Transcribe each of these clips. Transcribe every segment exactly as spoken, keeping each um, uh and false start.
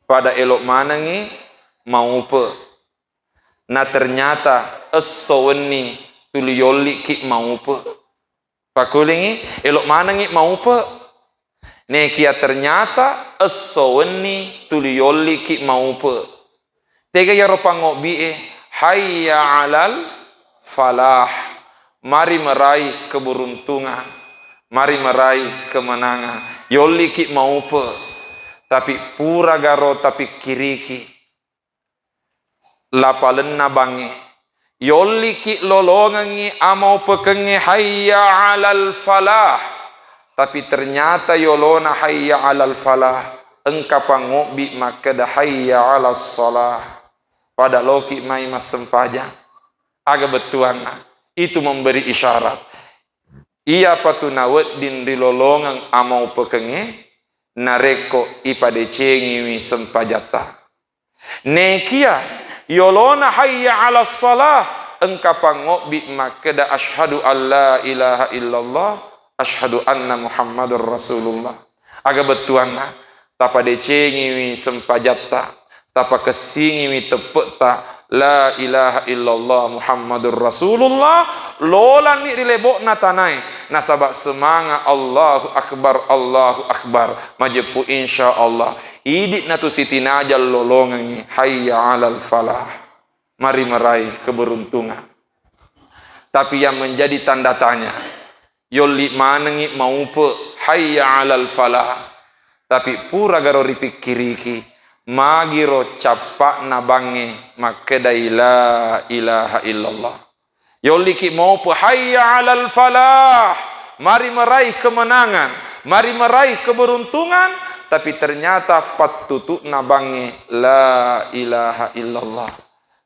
Pada elo manengngi maupe. Na ternyata esso wenni tuli yolliki maupe. Pakulingi, elo manengngi maupe. Nekia ternyata esso wenni tuli yolliki maupe. Tega iyaro pangobbi'e, hayya alal falah. Mari meraih keberuntungan. Mari meraih kemenangan. Yolliki maupe. Tapi pura garo tapikkiriki lapalenna bangnge. Yolliki lolongengngi amaupekengnge, hayya alal falah. Tapi ternyata yolona hayya alal falah, engka pangobbi makkeda hayya alas salah. Pada loki mai massempajang. Aga bettuanna? Itu memberi isyarat. Iyapatu nawedding ri lolongeng amaupekengnge, narekko ipadecengiwi sempajatta. Nekia yolona hayya alas salah, engka pangobbi makkeda, asyhadu an la ilaha illallah, asyhadu anna Muhammadar Rasulullah. Aga bettuanna? Tapadecengiwi sempajatta, tapakessingiwi teppe'ta, la ilaha illallah Muhammadur Rasulullah, lolanni ri lebo'na tanae, nasaba semanga Allahu Akbar, Allahu Akbar, majeppu insya Allah. Idi natu sitinajang lolongengngi, hayya alal falah. Mari meraih keberuntungan. Tapi yang menjadi tanda tanya, yolli manengngi maupe, hayya alal falah. Tapi pura garo ripikkiriki, magiro cappa'na bangnge makkedai la ilaha illallah. Yolliki maupe, hayya alal falah. Mari meraih kemenangan, mari meraih keberuntungan, tapi ternyata pattutu'na bangnge la ilaha illallah.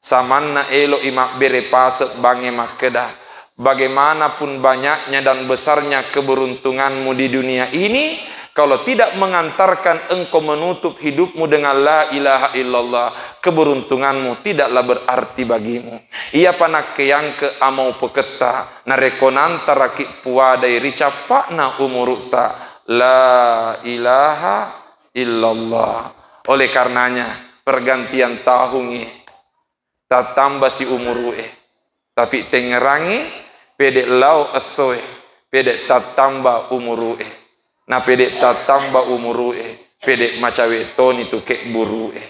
Samanna elo'i mabbere pase bangnge makkeda, bagaimanapun banyaknya dan besarnya keberuntunganmu di dunia ini, kalau tidak mengantarkan engkau menutup hidupmu dengan la ilaha illallah, keberuntunganmu tidaklah berarti bagimu. Iyapa nakkeyangke amaupeketta, narekko nantaraki puadai ri cappa'na umuru'ta, la ilaha illallah. Oleh karenanya, pergantian tahungnge, tattambasi umuru'e. Tapi tengngerangngi, pede lao essoe, pede tattamba umuru'e. Na pede tattamba umuru'e, pede macawe toni tu kebburu'e.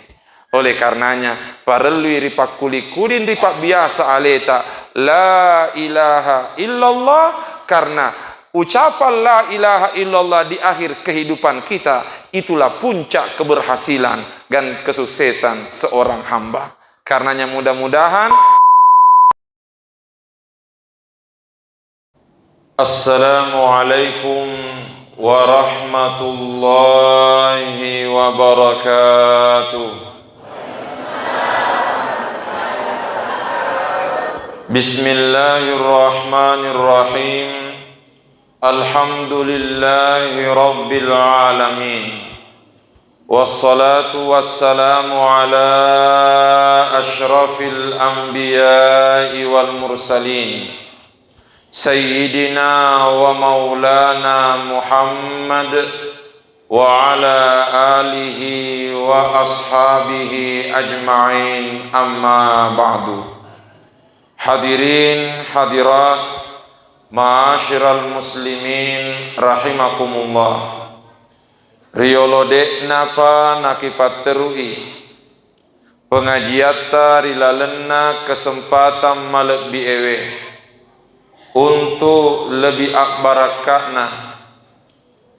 Oleh karenanya, parellui ripakkuli-kuling ripabbiasa aleta, la ilaha illallah, karena ucapan la ilaha illallah di akhir kehidupan kita, itulah puncak keberhasilan dan kesuksesan seorang hamba. Karenanya mudah-mudahan. Assalamualaikum warahmatullahi wabarakatuh. Bismillahirrahmanirrahim. Alhamdulillahi rabbil alamin. Wassalatu wassalamu ala asyrafil anbiya'i wal mursalin, sayyidina wa maulana Muhammad wa ala alihi wa ashabihi ajma'in, amma ba'du. Hadirin hadirat, ma'asyiral muslimin rahimakumullah. Riyolo de'napa nakipatterui pengajiatta ri lalenna kesempatan malebbi ewe, untuk lebih abbarakka'na,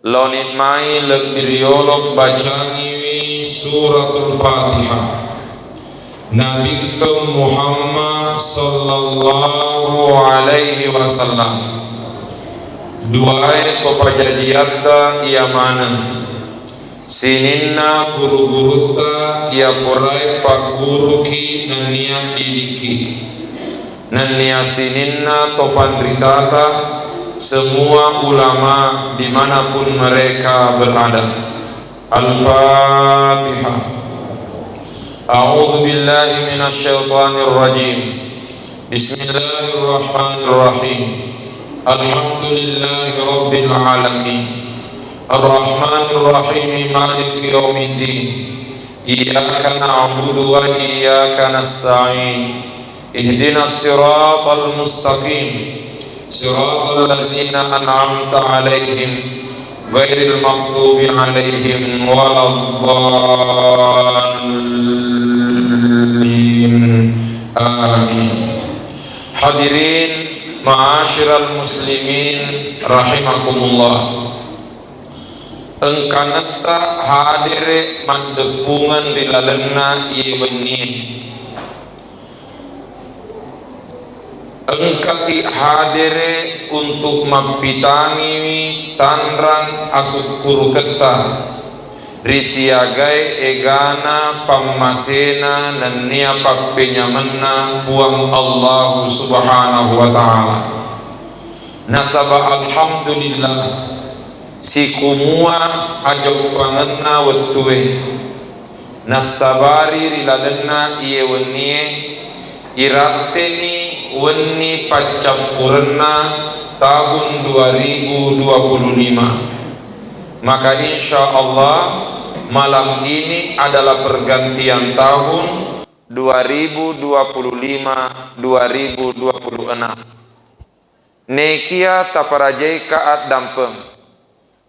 laoni mai lebbi riyolo bacangiwi Suratul Fatihah. Nabikkeng Muhammad sallallahu alaihi wasallam. Duae ko pajajiatta iya maneng. Sininna guru-gurutta iya porai pagguruki nennia didikki. Nennia sininna to panritata, semua ulama dimanapun mereka berada. Al-Fatihah. A'udzu billahi minasy syaithanir rajim. Bismillahirrahmanirrahim. Alhamdulillahi rabbil alamin. Arrahmanirrahim. Maliki yaumiddin. إياك نعبد وإياك نستعين. اهدنا الصراط المستقيم. صراط الذين أنعمت عليهم غير المغضوب عليهم ولا الضالين. آمين. Hadirin ma'asyiral muslimin rahimakumullah. Engkangetta hadere maddeppungeng ri lalenna iye wennie. Engkaki hadere untuk mappitangiwi tanrang asukkuruketta ri siagae egana pammasena nennia pappenyamenna Puang Allahu Subhanahu wa Ta'ala. Nasaba alhamdulillah, sikumua ajoppangenna wettue nassabari ri lalenna iye wennie, iratteni wenni paccappurenna tahun dua ribu dua puluh lima. Maka insya Allah, malam ini adalah pergantian tahun dua ribu dua puluh lima dua ribu dua puluh enam. Nekia taparajaika addampeng.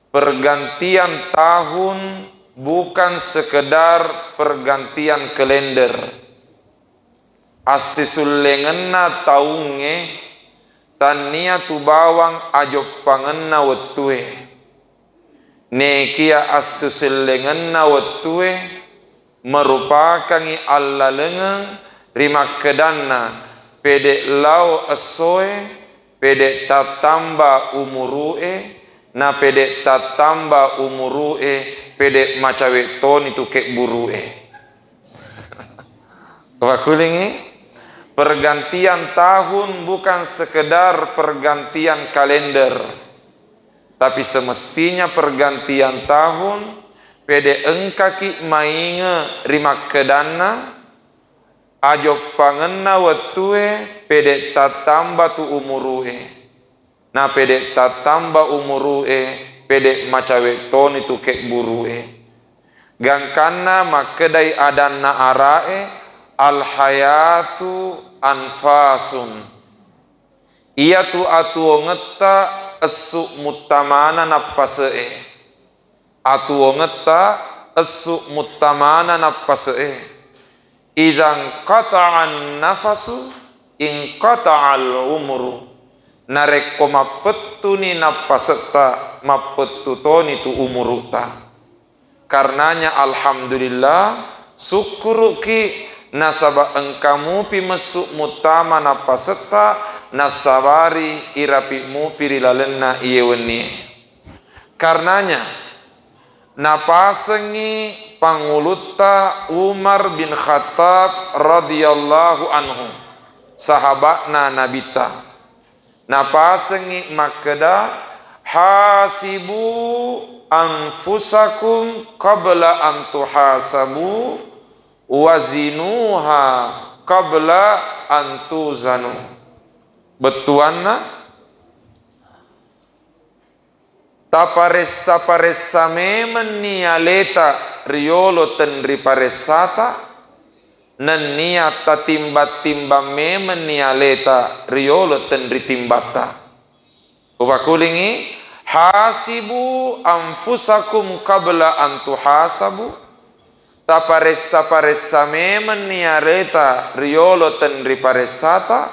Pergantian tahun bukan sekedar pergantian kalender. Assisullengenna taungnge tannia tu bawang ajoppangenna wettue. Nekia assusellengenna wettue merupakangngi allalengeng ri makkedanna pede lao essoe, pede tattamba umuru'e, na pede tattamba umuru'e, pede macawe toni tu kebburu'e. Wakulingi, pergantian tahun bukan sekedar pergantian kalender. Tapi semestinya pergantian tahun, pede engkaki mainge ri makkedanna, ajoppangenna wettue, pede tattamba tu umuru'e. Na pede tattamba umuru'e, pede macawe toni tu kebburu'e. Gangkanna makkedai adanna ara'e, "Al-hayatu anfasun." Iyatu atuwongetta essu muttamana nappase'e. Atuwongetta essu muttamana nappase'e. "Idzan qata'an nafasu in qata'al umru." Narekko mappettuni nappasetta, mappettu toni tu umuru'ta. Karenanya, alhamdulillah, sukkuru'ki nasaba engka mupi messu muttama nappasetta, nassabari irapi mupi ri lalenna iye wennie. Karenanya, napasengngi pangulutta Umar bin Khattab radhiyallahu anhu, sahaba'na Nabitta. Napasengngi makkeda, "Hasibu anfusakum qabla an tuhasabu, wazinuha qabla an tuzanu." Bettuanna, taparessa-paressa memenni aleta riyolo tenri paressata, nennia tatimbang-timbang memenni aleta riyolo tenri timbatta. Upakulingi, "Hasibu anfusakum qabla an tuhasabu." Taparessa-paressa memenni aleta riyolo tenri paressata,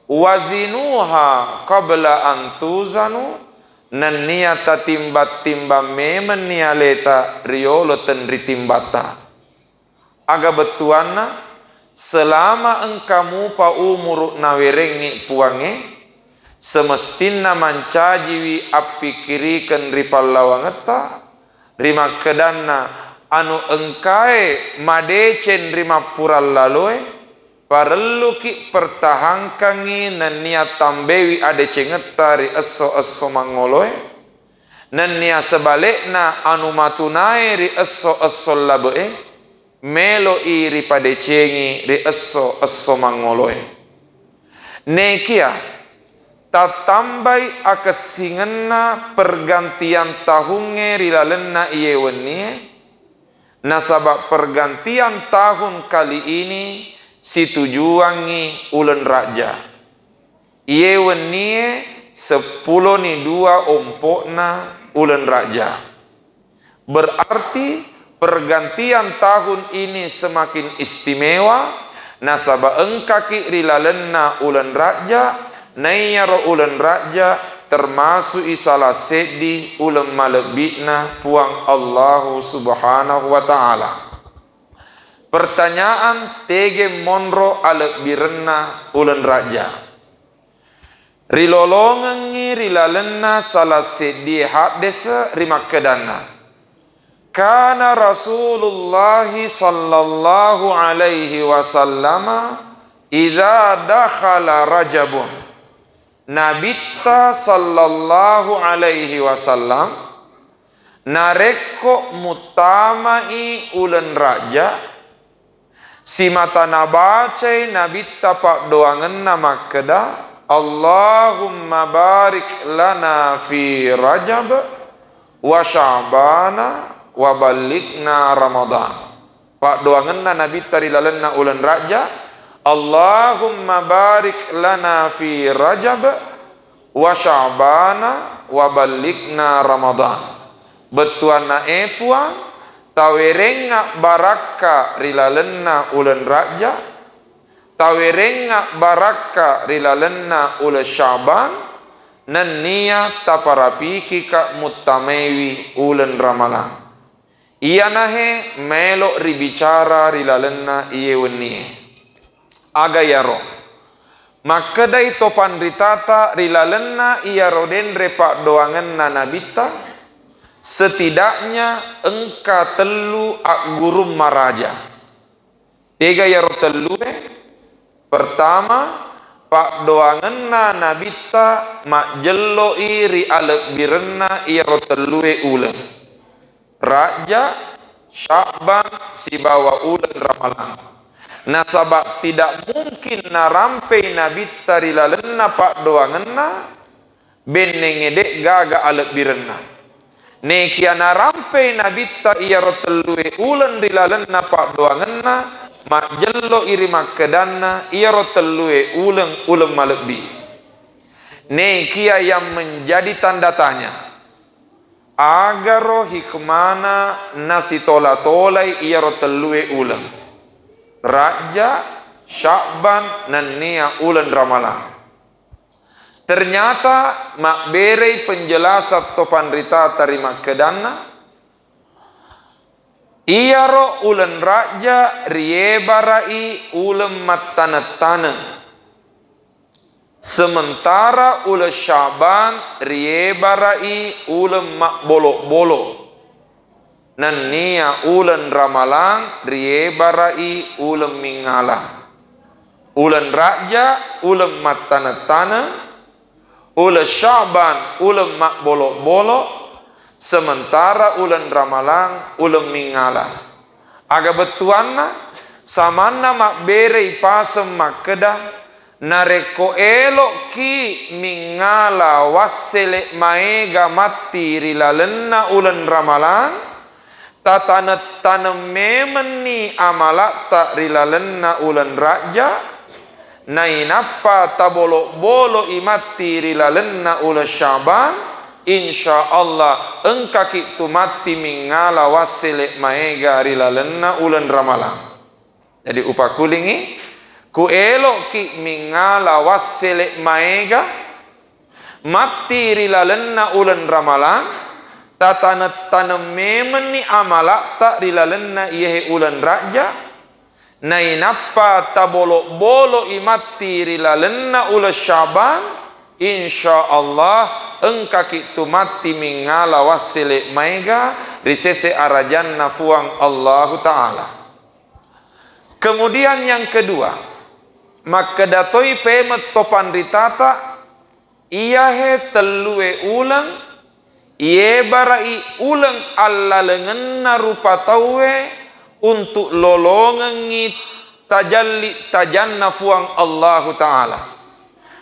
"Wazinuha qabla an tuzanu," nennia tatimbang-timbang memenni aleta riyolo tenri timbatta. Aga bettuanna, selama engka mupa umuru nawerengngi Puangnge, semestinna mancajiwi appikkirikeng ri pallawangetta, ri makkedanna anu engkae madeceng ri mappurang laloe, parelluki pertahankangngi nennia tambewi adecengetta ri esso-esso mangoloe, nennia sebalekna anu matunae ri esso-esso labe'e, melo'i ripadecengi ri esso-esso mangoloe. Nekia tattambai akessingenna pergantian tahungnge ri lalenna iye wennie, Nasaba pergantian tahun kali ini situjuangngi uleng Rajja. Iye wennie seppuloni dua ompo'na uleng Rajja. Berarti pergantian tahun ini semakin istimewa, nasaba engkaki ri lalenna uleng Rajja, naiyaro uleng Rajja termasui salah seddi uleng malebbi'na Puang Allahu Subhanahu wa Ta'ala. Pertanyaan, tege monro alebbirenna uleng Rajja? Rilolongengngi ri lalenna salah seddie haddese rimakkedanna, kana Rasulullah sallallahu alaihi wasallama idza dakhala Rajabun. Nabitta sallallahu alaihi wasallam narekko muttamai uleng Rajja, simata nabacai Nabitta paddoangenna makkeda, Allahumma barik lana fi Rajab wa Sya'bana wa ballighna Ramadan. Paddoangenna Nabitta ri lalenna uleng Rajja, Allahumma barik lana fi Rajab wa Sya'bana wa ballighna Ramadan. Bettuanna, e Puang, tawerengnga barakka ri lalenna uleng Rajja, tawerengnga barakka ri lalenna uleng Sya'ban, nennia taparapikika muttamaiwi uleng Ramalang. Iyanahe maelo ribicara ri lalenna iye wennie. Aga iyaro? Makkedai to panritata ri lalenna iyaro denre paddoangenna Nabitta, setidaknya engka tellu aggurung maraja. Tega iyaro tellue? Pertama, paddoangenna Nabitta majjello'i ri alebbirenna iyaro tellue uleng. Rajja, Sya'ban, sibawa uleng Ramalang. Nasaba tidak mungkin narampei Nabitta ri lalenna paddoangenna, bennengnge de'gaga alebbirenna. Nekia narampei Nabitta iyaro tellue uleng ri lalenna paddoangenna, majjello'i ri makkedanna iyaro tellue uleng, uleng malebbi. Nekia yang menjadi tanda tanya, agaro hikmana nasitola-tolai iyaro tellue uleng, Rajja, Sya'ban, nennia uleng Ramalang? Ternyata mabberei penjelasan to panritata ri makkedanna, iyaro uleng Rajja riebara'i uleng mattaneng-taneng, sementara uleng Sya'ban riebara'i uleng mabbolo-bolo. Nennia uleng Ramalang riebara'i uleng mingngala. Uleng Rajja uleng mattaneng-taneng, uleng Sya'ban uleng mabbolo-bolo, sementara uleng Ramalang uleng mingngala. Aga bettuanna? Samanna mabberei paseng makkeda, narekko elo'ki mingngala wassele maega matti ri lalenna uleng Ramalang, tataneng-taneng memenni amala'ta ri lalenna uleng Rajja, nainappa tabolo-bolo'i matti ri lalenna uleng Sya'ban, insya Allah engkaki tu matti mingngala wassele maega ri lalenna uleng Ramalang. Jadi upakulingi, ku elo'ki mingngala wassele maega matti ri lalenna uleng Ramalang, tataneng-taneng memenni amala'ta ri lalenna iyehe uleng Rajja, nainappa tabolo-bolo'i matti ri lalenna uleng Sya'ban, insya Allah engkaki tu matti mingngala wassele maega ri sese arajanna Puang Allahu Ta'ala. Kemudian yang kedua, makkeda toi pemeng to panritata, iyahe tellue uleng, iyebara'i uleng allalengenna rupa tauwe untuk lolongengngi tajalli-tajanna Puang Allahu Ta'ala.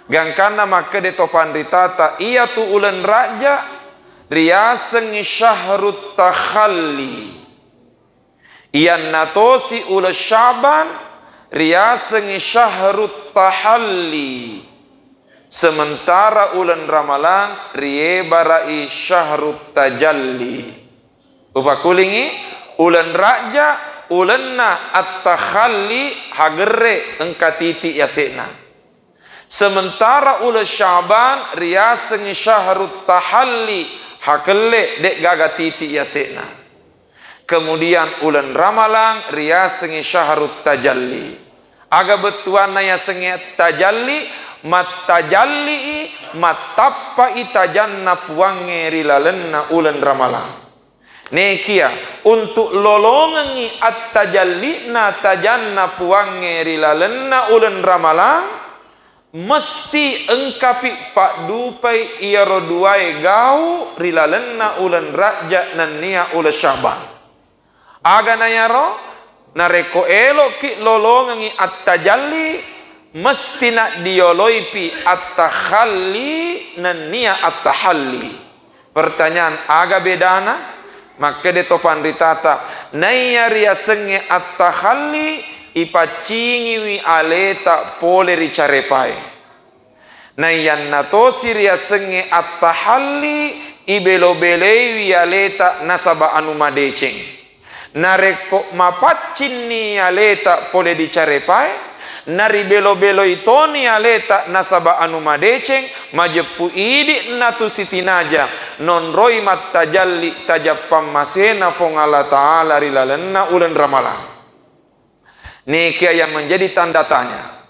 Gangkanna makkeda to panritata, iyatu uleng Rajja riasengngi syahrut takhalli. Iyanna tosi uleng Sya'ban riasengngi syahrut tahalli, sementara uleng Ramalang riebara'i syahrut tajalli. Upakulingi, uleng Rajja ulenna at-takhalli, hagerre engka titi yase'na. Sementara uleng Sya'ban riasengngi syahrut tahalli, hakelle de'gaga titi yase'na. Kemudian uleng Ramalang riasengngi syahrut tajalli. Aga bettuanna yasengnge tajalli? Mattajalli'i, mattappai tajanna Puangnge ri lalenna uleng Ramalang. Nekia, untuk lolongengngi attajalli'na tajanna Puangnge ri lalenna uleng Ramalang, mesti engkapi paddupai iyaro duae gau ri lalenna uleng Rajja nennia uleng Sya'ban. Agana iyaro, narekko elo'ki lolongengngi attajalli, mesti naddioloipi attakhalli nennia attahalli. Pertanyaan, aga bedana? Makkeda to panritata, naiya riasengnge attakhalli, ipaccingiwi aleta pole ri carepae. Naiyanna tosi riasengnge attahalli, ibelo-beloiwi aleta nasaba anu madeceng. Narekko mapaccinni aleta pole di carepae, naribelo-beloi toni aleta nasaba anu madeceng, majeppu idi'na tu sitinaja, nonroi mattajalli tajang pammasena Fuang Allah Ta'ala ri lalenna uleng Ramalang. Nekia yang menjadi tanda tanya,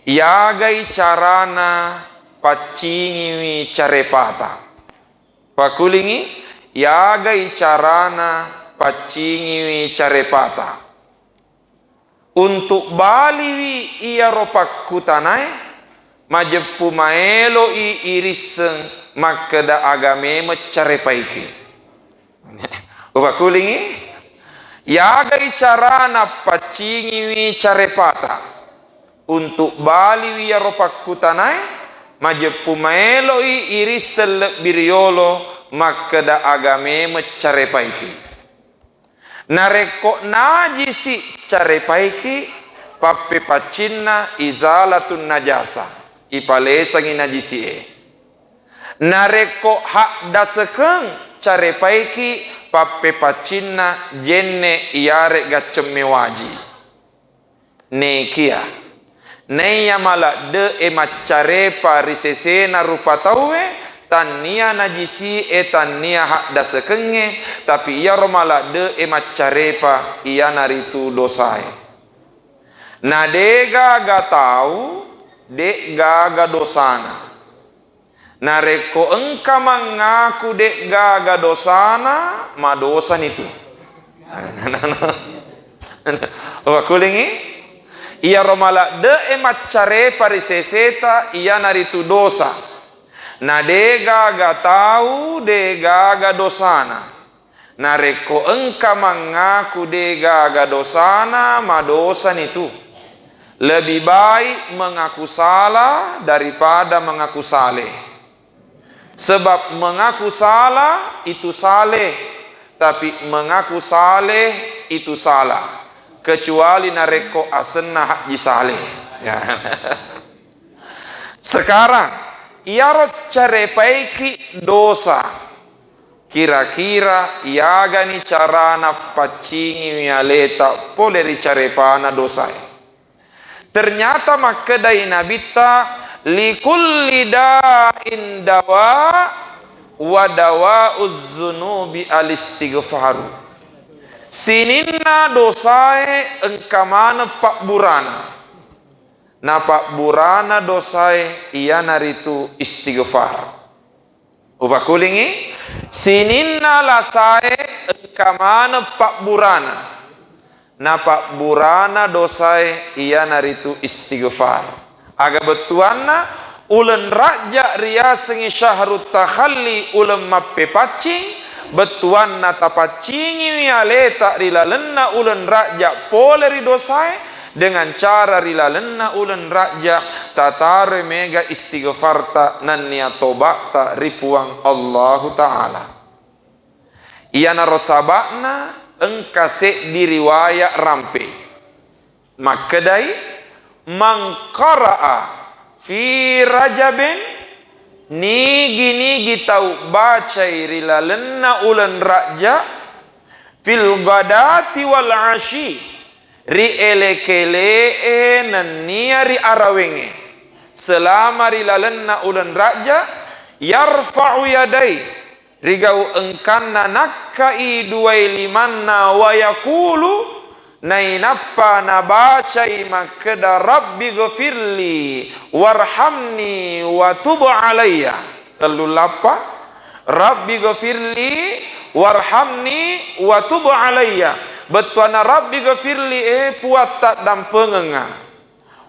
yagai carana paccingiwi carepata? Pakulingi, yagai carana paccingiwi carepata? Untuk baliwi iyaro pakkutanae, majeppu maeloi irisseng makkeda aga memeng carepaiki. Upakulingi, yagai carana paccingiwi carepata? Untuk baliwi iyaro pakkutanae, majeppu maeloi irisseng lebbi riyolo makkeda aga memeng carepaiki. Narekko najisi carepaiki, pappepaccinna izalatun najasa, ipalesangi najisi'e. Narekko haddasekeng carepaiki, pappepaccinna jenne iyare'ga cemme waji. Nekia, naiya maladde'e maccarepa ri sesena rupa tauwe, tannia najisi'e, tannia haddasekengnge, tapi iyaro maladde'e maccarepa iyanaritu dosae. Na de'gaga tau, de'gaga dosana. Narekko engka mangaku de'gaga dosana, madosanitu. Upakulingi, iyaro maladde'e maccarepa ri seseta, iyanaritu dosa. Na de'gaga tau, de'gaga dosana. Narekko engka mangaku de'gaga dosana, madosanitu. Lebih baik mengaku salah daripada mengaku saleh. Sebab mengaku salah itu saleh, tapi mengaku saleh itu salah. Kecuali narekko asenna Haji Saleh. Ya. Sekarang, iyaro carepaiki dosa. Kira-kira iyagani carana paccingiwi aleta pole ri carepana dosae? Ternyata makkedai Nabitta, "Likulli da'in dawa, wa dawa'uz zunubi al-istighfaru." Sininna dosae engka maneng pabburana. Na pabburana dosae iyanaritu istighfar. Upakulingi, sininna lasae engka maneng pabburana. Na pabburana dosae iyanaritu istighfar. Aga bettuanna? Uleng Rajja riasengngi syahrut takhalli, uleng mappepaccing, bettuanna tapaccingiwi aleta ri lalenna uleng Rajja pole ri dosae, dengan cara ri lalenna uleng Rajja tataroi mega istighfarta nennia toba'ta ri Puang Allahu Ta'ala. Iyanaro saba'na Engka seddi riwaya rampe. Makkedai, "Man qara'a fi Rajabin," nigi-nigi tau bacai ri lalenna uleng Rajja, "fil ghadati wal asyi," ri elek-ele'e nennia ri arawengnge, selama ri lalenna uleng Rajja, "yarfa'u yadai," rigau engkanna nakkai duai limanna, "wa yaqulu," nainappa nabacai makkeda, "Rabbi ghfirli warhamni wa tub alayya." Tellu lappa, "Rabbi ghfirli warhamni wa tub alayya." Bettuanna, "Rabbi ghfirli," e Puang, taddampengengnga.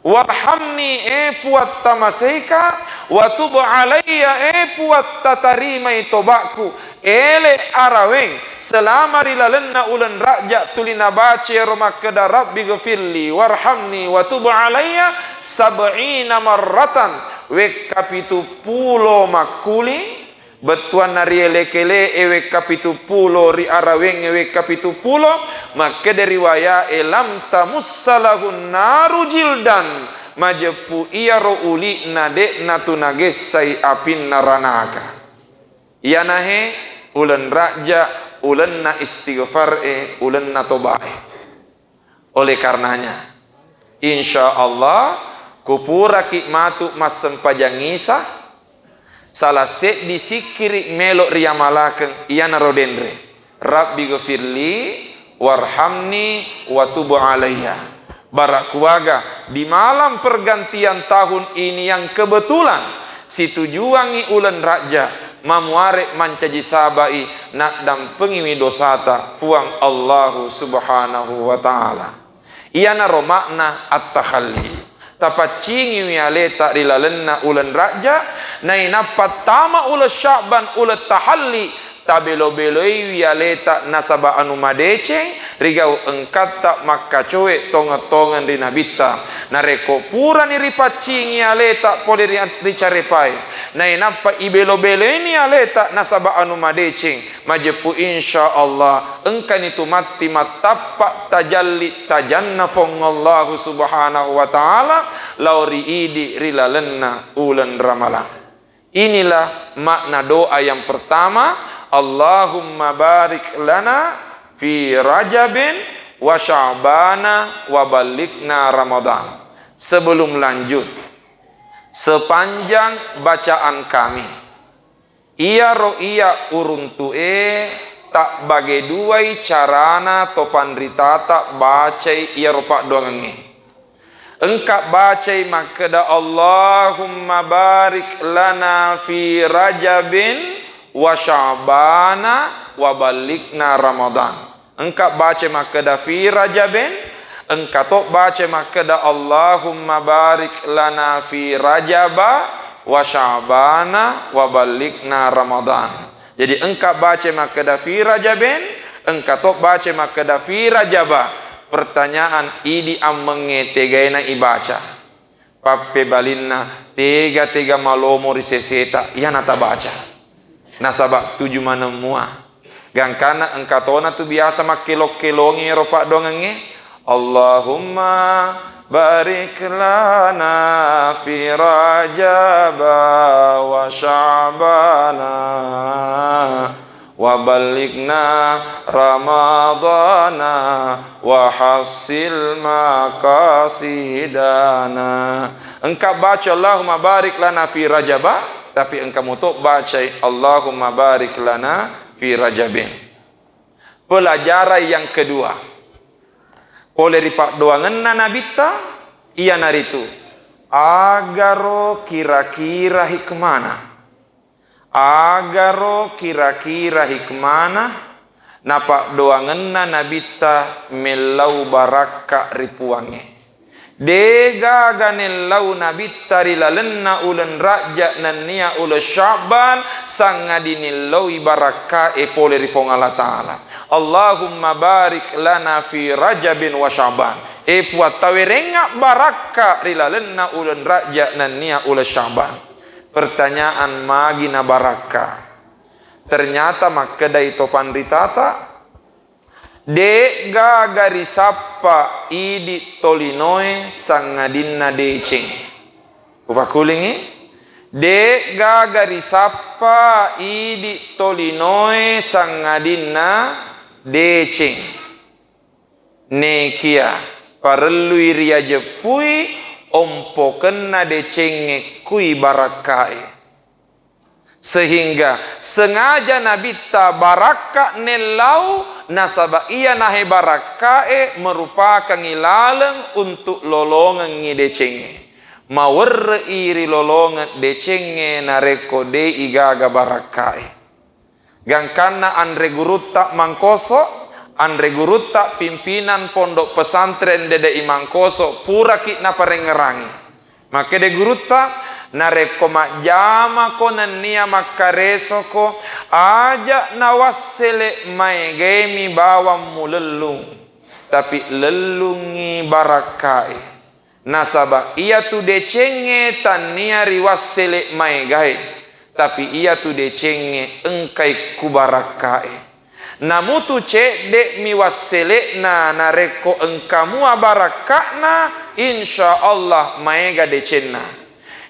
"Warhamni," e Puang, tamaseika, "wa tub alayya," e Puang, tatarimai tobakku. Ele araweng selama ri lalenna uleng Rajja tuli nabaca ero makkeda, "Rabbi ghfirli warhamni wa tub alayya," sab'ina marratan, wekka pitu pulo makkuli. Bettuanna ri elek-ele'e wekka pitu pulo, ri arawengnge wekka pitu pulo, makkeda riwaya'e, "Lam tamussa lahun naru jildan," majeppu iyaro uli'na de'na tu nagessai apinna ranaka. Iyanahe uleng Rajja, ulenna istighfar'e, ulenna tobae. Oleh karenanya, insya Allah, kupuraki matu massempajang Isa, salah seddi sikkiri melo riamalakeng iyanaro denre, "Rabbi ghfirli warhamni wa tub alayya." Bara kuaga di malam pergantian tahun ini yang kebetulan situjuangngi uleng Rajja, mamuare mancaji sabai, naddampengiwi dosata Puang Allahu Subhanahu wa Ta'ala. Iyanaro makna at-takhalli. Tapaccingiwi aleta ri lalenna uleng Rajja, nainappa tama uleng Sya'ban, uleng tahalli, tabelo-beloiwi aleta nasaba anu madeceng, rigau engkatta makkacoe tongeng-tongeng ri Nabitta. Narekko purani ripaccingi aleta pole ri, ricarepae, nainappa ibelo-beloini aleta nasaba anu madeceng, majeppu insya Allah engkani tu matti mattappa tajalli tajanna Puang Allahu Subhanahu wa Ta'ala lao ri idi ri lalenna uleng Ramalang. Inilah makna doa yang pertama, "Allahumma barik lana fi Rajabin wa Sya'bana wa ballighna Ramadan." Sebelum lanjut, sepanjang bacaan kami, iyaro iya uruntu'e tabbage duai carana to panritata bacai iyaro paddoangengnge. Engka bacai makkeda, "Allahumma barik lana fi Rajabin wa Sya'bana wa ballighna Ramadan." Engka bacai makkeda, "Fi Rajabin." Engka to bacai makkeda, "Allahumma barik lana fi Rajaba wa Sya'bana wa ballighna Ramadan." Jadi, engka bacai makkeda, "Fi Rajabin," engka to bacai makkeda, "Fi Rajaba." Pertanyaan, idi ammengnge tegaena ibaca? Pappebalinna, tega-tega malomo ri seseta, iyana tabaca. Nasaba tuju maneng mua. Gangkanna engka tona tu biasa makkelo-kelongi ero paddoangengnge, "Allahumma barik lana fi Rajaba wa Sya'bana wa ballighna Ramadana wa hassil maqasidana." Engka baca, "Allahumma barik lana fi Rajaba," tapi engka muto bacai, "Allahumma barik lana fi Rajabin." Pelajaran yang kedua, pole ri paddoangenna Nabitta, iyanaritu, agaro kira-kira hikmana. Agaro kira-kira hikmana napaddoangenna Nabitta mellau barakka ri Puangnge. Degaga nellau Nabitta ri lalenna uleng Rajja nennia uleng Sya'ban, sangadi nellaui barakkae pole ri Puang Allah Ta'ala. Allahumma barik lana fi Rajabin wa Sya'ban. E Puang, tawerengnga barakka ri lalenna uleng Rajja nennia uleng Sya'ban. Pertanyaan, magi na barakka? Ternyata makkedai to panritata, De'gaga risappa idi tolinoe sangadinna deceng. Upakulingi, de'gaga risappa idi tolinoe sangadinna deceng. Nekia parellui riajeppui ompokenna decengnge kui barakkae. Sehingga sengaja Nabitta barakka nellau, nasaba iya nahe barakkae merupakangngi laleng untuk lolongengngi decengnge. Mawerre'i rilolongeng decengnge narekko de'i gaga barakkae. Gangkanna anre gurutta Mangkoso, anre gurutta pimpinan pondok pesantren Dede'i Mangkoso, puraki naparengngerangi. Makkeda gurutta, narekko majjamako nennia makkaresoko, aja nawassele maegaemi bawang mulellung, tapi lellungngi barakkae. Nasaba iyatu decengnge tannia riwassele maegae, tapi iyatu decengnge engkai ku barakkae. Namutu cedde'mi wassele'na, narekko engka mua barakka'na, insya Allah maega decenna.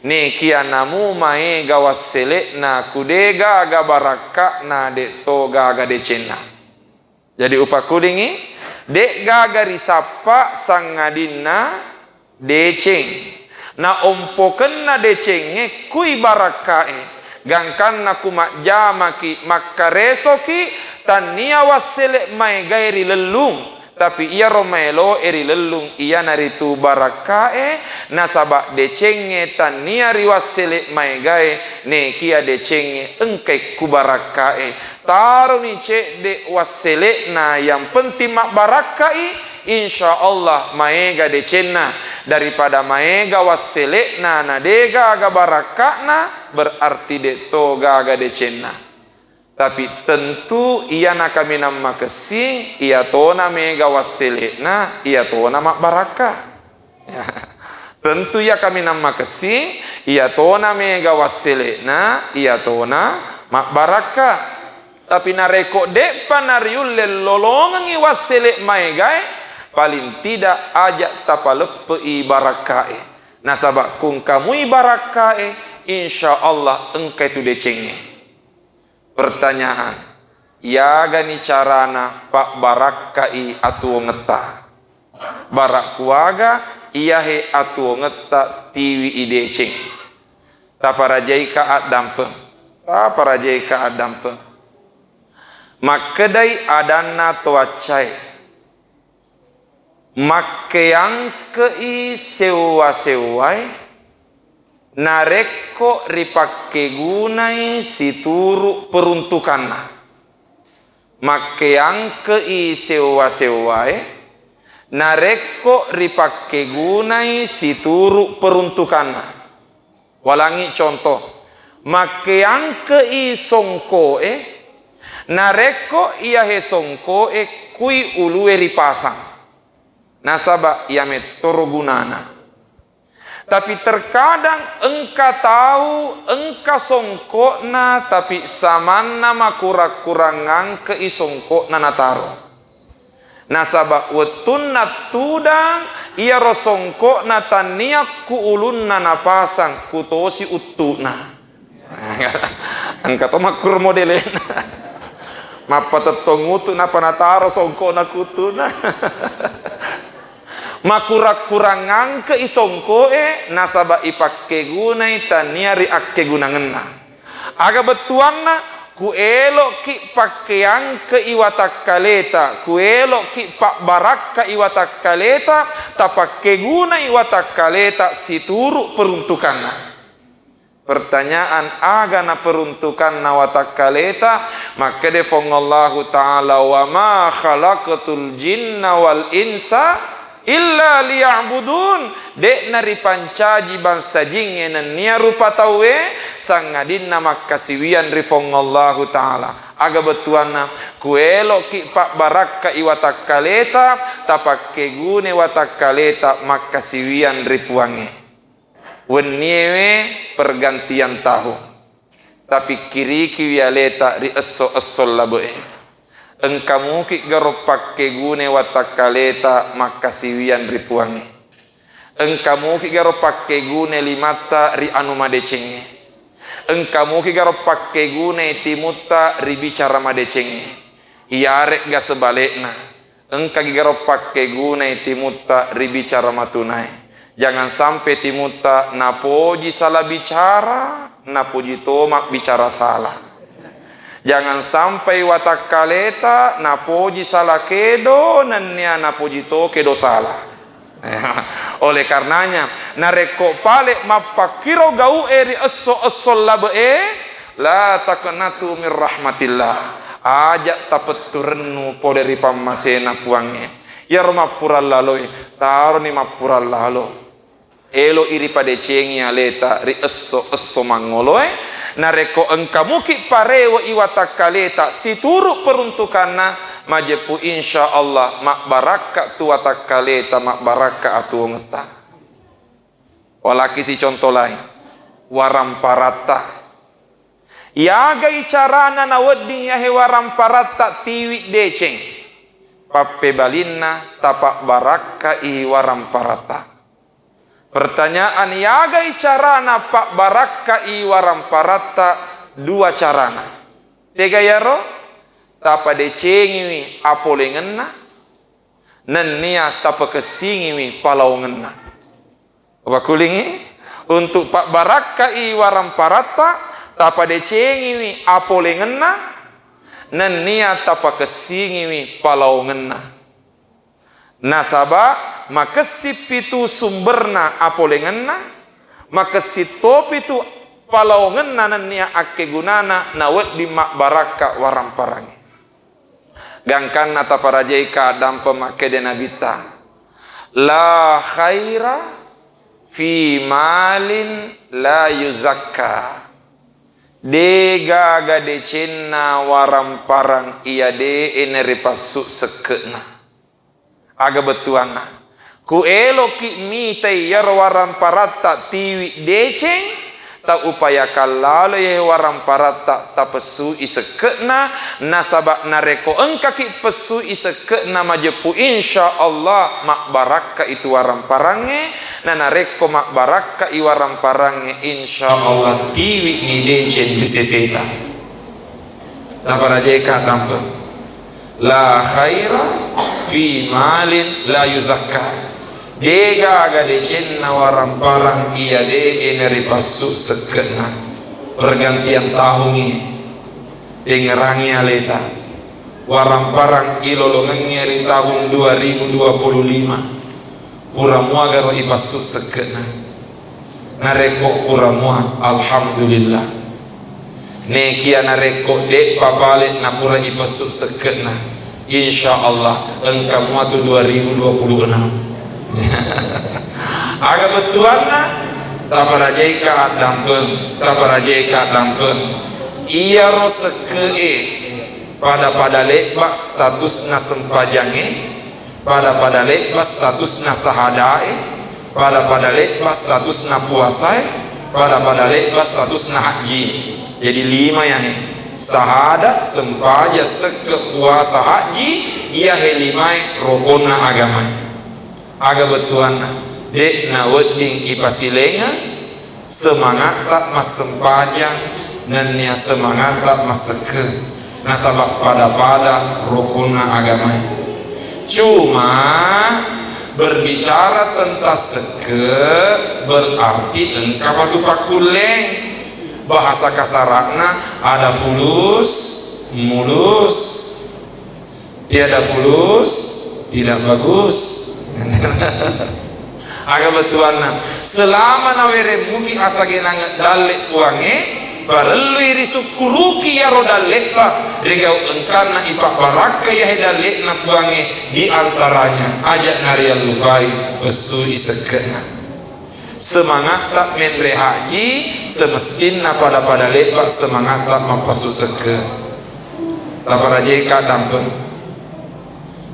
Nekia namu maega wassele'na, ku de gaga barakka'na, de to gaga decenna. Jadi upakulingi, de gaga risappa sangadinna deceng. Na ompokenna decengnge kui barakkae. Gangkanna ku majjamaki, makkaresoki, tannia wassele maegae ri lellung, tapi iyaro maeloe ri lellung iyanaritu barakkae, nasaba decengnge tannia riwassele maegae, nekia decengnge engkai ku barakkae. Taroni cedde wassele'na, yang penting mabbarakkai, insya Allah maega decenna. Daripada maega wassele'na na de gaga barakka'na, berarti de to gaga decenna. Tapi tentu iyana kaminang makessing, iyatona maega wassele'na, iyatona mabbarakka. Tentu iya kaminang makessing, iyatona maega wassele'na, iyatona mabbarakka. Tapi narekko de'pa nariulle lolongengngi wassele maegae, paling tidak aja tapaleppe'i barakkae. Nasaba kungkamui barakkae, insya Allah engkai tu decengnge. Pertanyaan, iyagani carana pabbarakkai atuwongetta? Bara kuaga iyahe atuwongetta tiwi i deceng? Taparajaika addampeng. Taparajaika addampeng. Makkedai adanna toaccae, makkeangke'i sewwa-sewwae narekko ripakkegunai situru peruntukanna. Makkeangke'i sewwa-sewwae narekko ripakkegunai situru peruntukanna. Walangi contoh, makkeangke'i songko'e narekko iyahe songko'e kui ulue ripasang. Nasaba iya mettoro gunana. Tapi terkadang engka tau, engka songko'na, tapi samanna makurang-kurang angke'i songko'na nataro. Nasaba wettunna tudang, iyaro songko'na tannia ku ulunna napasang, kutosi uttu'na. Engka to makkuro modelena. Mappatettong utu napa nataro songko'na kutuna. Makurang-kurang angke'i songko'e nasaba ipakkegunai tania ri akkegunangenna. Aga bettuanna, ku elo'ki pakkeangke'i watakkaleta, ku elo'ki pabbarakkai watakkaleta, tapakkegunai watakkaleta situru peruntukanna. Pertanyaan, aga naperuntukanna watakkaleta? Makkede Puang Allahu Ta'ala, "Wa ma khalaqtul jinna wal insa illa liya'budun." De'na ripancaji bangsa jingnge nennia rupa tauwe, sangadinna makkasiwiang ri Puang Allahu Ta'ala. Aga bettuanna, ku elo'ki pabbarakkai watakkaleta, tapakkegune watakkaleta makkasiwiang ri Puangnge. Wenniewe pergantian tahun. Tapikkirikiwi aleta ri esso-esso labe'e. Engka muki garo pakkegunai watakkaleta makkasiwiang ri Puangnge. Engka muki garo pakkegunai limatta ri anu madecengnge. Engka muki garo pakkegunai timutta ri bicara madecengnge. Iyare'ga sebalekna, engkagi garo pakkegunai timutta ri bicara matunae. Jangan sampai timutta napoji sala bicara, napoji to mabbicara sala. Jangan sampai watakkaleta napoji sala kedo, nennia napoji to kedo sala. Oleh karenanya, narekko pale mappakkiro gau'e ri esso-esso labe'e, la taqnatu min rahmatillah. Aja tapetturennu pole ri pammasena Puangnge. Iyaro mappurang laloi, taroni mappurang lalo. Elo'i ripadecengi aleta ri esso-esso mangngoloe, narekko engka muki parewe'i watakkaleta situru peruntukanna, majeppu insya Allah mabbarakka tu watakkaleta, mabbarakka atuwongetta. Walakisi conto laing, waramparatta. Yagai carana nawedding yahe waramparatta tiwi deceng? Pappebalinna, tapabbarakkai waramparatta. Pertanyaan, yagai carana pabbarakkai waramparatta? Dua carana. Tega yaro? Tapadecengiwi apolengenna, nennia tapakessingiwi palaongenna. Wakulingi, untuk pabbarakkai waramparatta, tapadecengiwi apolengenna, nennia tapakessingiwi palaongenna. Nasaba makessippitu sumberna apolengenna, makessittopitu palaongenna nennia akkegunana nawedding mabbarakka waramparangnge. Gangkanna taparajaika addampeng makkeda Nabitta, "La khaira fi malin la yuzakka." De gaga decenna waramparang iya de'e naripassu sekke'na. Aga bettuanna? Ku eloki mitai iyaro waramparatta tiwi deceng, taupayakan lalo iyae waramparatta tapessui sekke'na, nasaba narekko engkaki pessui sekke'na majeppu, insya Allah mabbarakka itu waramparangnge, na narekko mabbarakka i waramparangnge, insya Allah tiwi ni deceng ri seseta. Naparajeka dampeng. La khaira fi malin la yuzakka. De gaga decenna waramparang iya de'e naripassu sekke'na. Pergantian tahungngi, tengngerangi aleta. Waramparang ilolongengnge ri tahun dua ribu dua puluh lima. Pura muagaro ipassu sekke'na? Narekko pura mua, alhamdulillah. Nekia narekko de'pa pale napura ipassu sekke'na, insya Allah engka mua tu dua ribu dua puluh enam. Aga bettuanna? Taparajaika addampeng, taparajaika addampeng. Iyaro sekke'e pada-pada lebba statusna sempajangnge, pada-pada lebba statusna sahadae, pada-pada lebba statusna puasae, pada-pada lebba statusna hajji. Jadi lima yahe, sahada, sempaja, sekke, puasa, hajji, iyahe limae rokonna agamae. Aga bettuanna? De'na wedding ipasilengeng, semangatta massempajang nennia semangatta massekke, nasaba pada-pada rokonna agamae. Cuma berbicara tentang sekke berarti engka patu pakkulleng. Bahasa kasara'na ada fulus, mulus. Tiada fulus, tidak bagus. Aga bettuanna, selama nawereng muki asagenangnge dalle Puangnge, parellui risukkuruki iyaro dalle'ta, rigau engkanna ipabbarakka iyahe dalle'na Puangnge, di antaranya aja nariallupai pessui sekke'na. Semangatta menre haji, semestinna pada-pada lebba semangatta mappassu sekke. Taparajeka dampeng.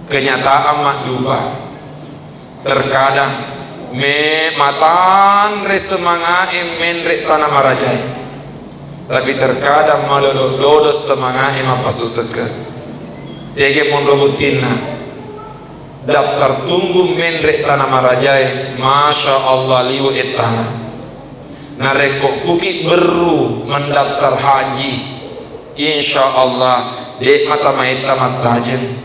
Kenyataan maddupa. Terkadang me matanre semangae menre tana marajae. Tapi terkadang madodo-dodo semangae mappassu sekke. Tege monro buttinna. Daftar tunggu menre tana marajae, masya Allah, liwe ettana. Narekko kuki berru mendaftar haji, insya Allah de mata maetta mattajeng.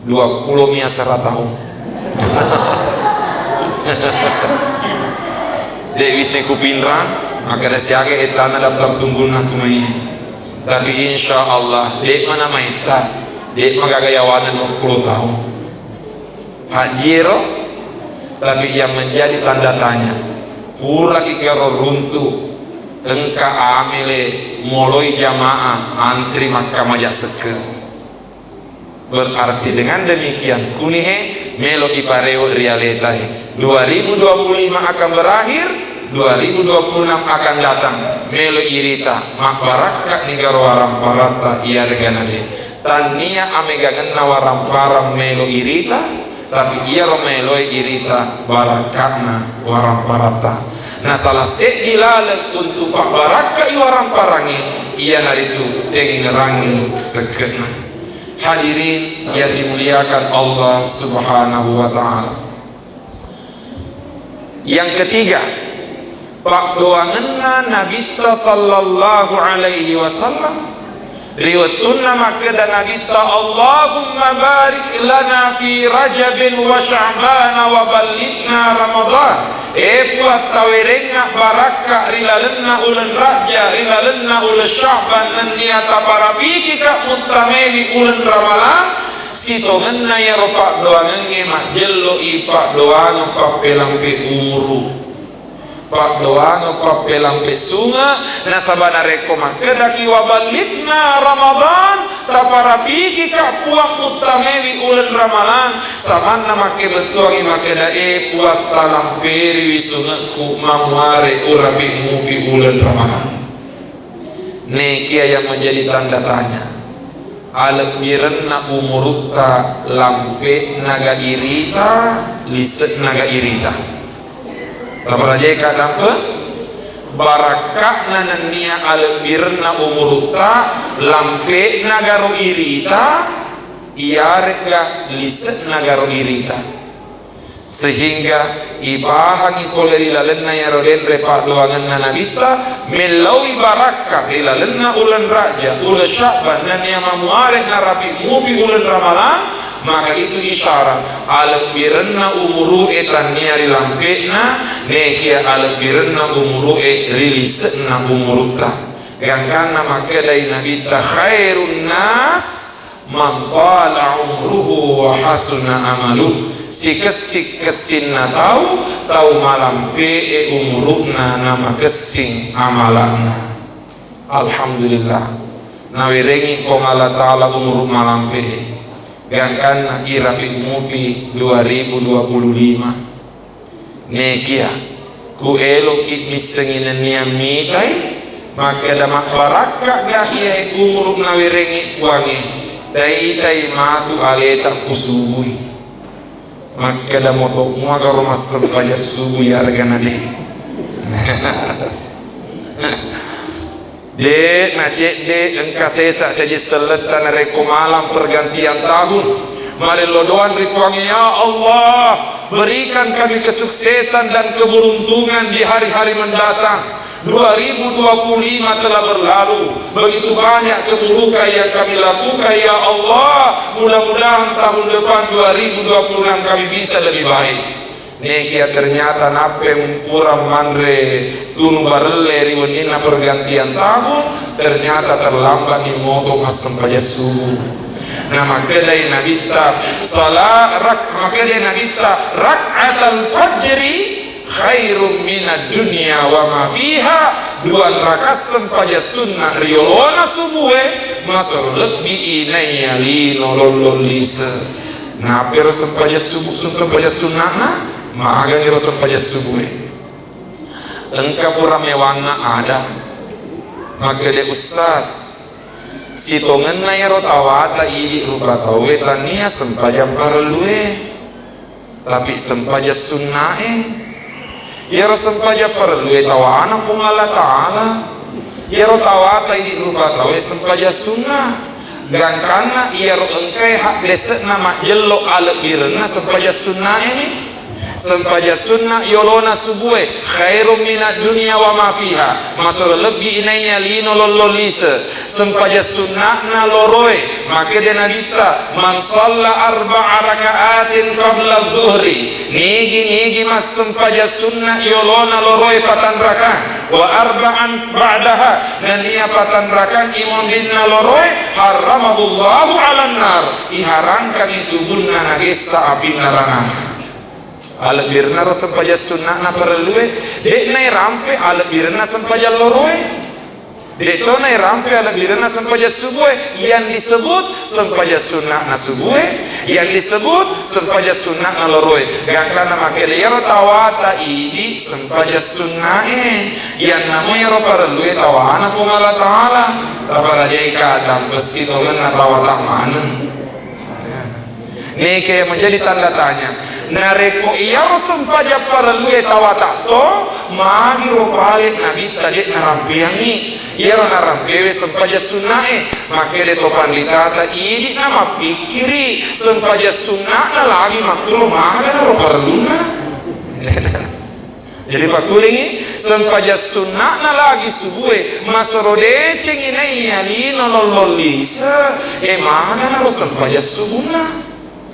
Dua pulo mia sera taung. De wisseng kupinrang, makkeda siaga ettana daftar tunggunna kumai. Tapi insya Allah de mana maetta, de magaga yawana dua pulo taung. Haji ero, tapi yang menjadi tanda tanya, puraki karo runtu, engka amele moloi jamaah antri makkamaja sekke. Berarti dengan demikian, kunihe melo iparewe ri aletae. Dua ribu dua puluh lima akan berakhir, dua ribu dua puluh enam akan datang. Melo irita, mabbarakka ni garo waramparatta iyaregana de. Tannia amegangenna waramparang melo irita, tapi iyaro meloe irita barakka'na waramparatta. Na salah seddi laleng untu pabbarakkai waramparangnge, iyanaritu tengngerangngi sekke'na. Hadirin yang dimuliakan Allah Subhanahu wa Ta'ala. Yang ketiga, paddoangenna Nabitta sallallahu alaihi wasallam ri wettunna makkeda Nabitta, "Allahumma barik lana fi Rajabin wa Sya'bana wa ballighna Ramadan." E Puang, tawerengnga barakka ri lalenna uleng Rajja, ri lalenna uleng Sya'ban, nennia taparapikika muttamewi uleng Ramalang. Sitongenna iyaro paddoangengnge majjello'i paddoangeng pappelampe umuru, paddoangeng pappelampe sunge, nasaba narekko makkedaki, "Wa ballighna Ramadan," taparapikika Puang muttamewi uleng Ramalang, samanna makkebettuangngi makkeda, "E Puang, talamperiwi sungekku mamuare urapi mupi uleng Ramalang." Nekia yang menjadi tanda tanya. Alebbirenna umurutta, lampe'na ga irita, lise'na ga irita. Taparajeka dampe? Barakka'na nennia alebbirenna umurutta, lampe'na garo irita, iyaregga lise'na garo irita. Sehingga ipahangi pole ri lalenna iyaro denre paddoangenna Nabitta, mellaui barakka ri lalenna uleng Rajja, uleng Sya'ban, nennia mamuare narapi mupi uleng Ramalang, maka itu isyarat alebbirenna umuru'e tannia ri lampe'na, nekia alebbirenna umuru'e ri lise'na umurutta. Gangkanna makkedai Nabitta, "Khairun nas man tala umruhu wa hasuna amaluh." Sikessing-kessinna tau, tau malampe'e umuru'na namakessing amala'na. Alhamdulillah, nawerengngi Puang Allah Ta'ala umuru malampe'e. Gangkanna irapi mupi dua ribu dua puluh lima. Nekia, ku eloki missengi nennia mitai, makkeda, "Mabbarakka ga iyae umuru nawerengngi Puangnge, taitai matu aleta kusubui." Makkeda, "Moto muagaro massempajang subu iyaregana de." De nacedde engka sesa seji selletta narekko malam pergantian tahun. Marello doang ri Puangnge, "Ya Allah, berikan kami kesuksesan dan keberuntungan di hari-hari mendatang. Dua ribu dua puluh lima telah berlalu, begitu banyak keburukan yang kami lakukan, ya Allah. Mudah-mudahan tahun depan, dua ribu dua puluh enam, kami bisa lebih baik." Nekia ternyata nappe pura manre tunu barelle ri wenninna pergantian tahun, ternyata terlambat ni moto massempajang subuh. Nah, makkedai Nabitta, sala-, rak-, makkedai Nabitta, "Rak'atal fajri khairum minad dunya wa ma fiha." Dua rakaat sempajang sunna riolona subue masero lebbi inaiya lino lollong lise. Napero sempajang subuh, sempajang sunna'na, magani ro sempajang subue. Engka pura mewangnga ada. Makkeda, "Ustaz, sitongenna ero tawata idi rupa tauwe tania sempajang parellue, tapi sempajang sunnae." Iyaro sempajang parellue tawana Puang Allah Ta'ala. Iyaro tawata idi rupa tauwe sempajang sunna. Gangkanna iyaro engkae haddese'na majjello alebbirenna sempajang sunnae mi. Sempajang sunna yolona subue, khairum minad dunya wa ma fiha, masoro lebbi inaiya lino lollo lise. Sempajang sunna'na loroe, makkeda Nabitta, "Man shalla arba'a raka'atin qabla dhuhri," nigi-nigi massempajang sunna yolona loroe patanrakang, "wa arba'an ba'daha," nennia patanrakang imonrinna loroe, "harramahullahu 'alan nar," iharangkangi tubunna nagessa apinna ranaka. Alebbirennaro sempajang sunna'na parellue, de' nairampe alebbirenna sempajang loroe. De' to nairampe alebbirenna sempajang subue. Yang disebut sempajang sunna'na subue, yang disebut sempajang sunna'na loroe. Gangkanna makkeda iyaro tawata idi sempajang sunna'e, yang namo iyaro parellue tawana Puang Allah Ta'ala. Taparajai kadang pessi tongenna tawata maneng. Neke menjadi tanda tanya. Narekko iyaro sempajang parellue tawata to, magiro pale Nabitta de' narampeangngi. Iyaro narampewe sempajang sunna'e. Makkeda to panritata, idi na mappikkiri sempajang sunna'na lagi makkuro maga naro parellunna. Jadi pakkulingi, sempajang sunna'na lagi subue, masoro decengi naiya lino lollong lise, e maga naro sempajang subunna.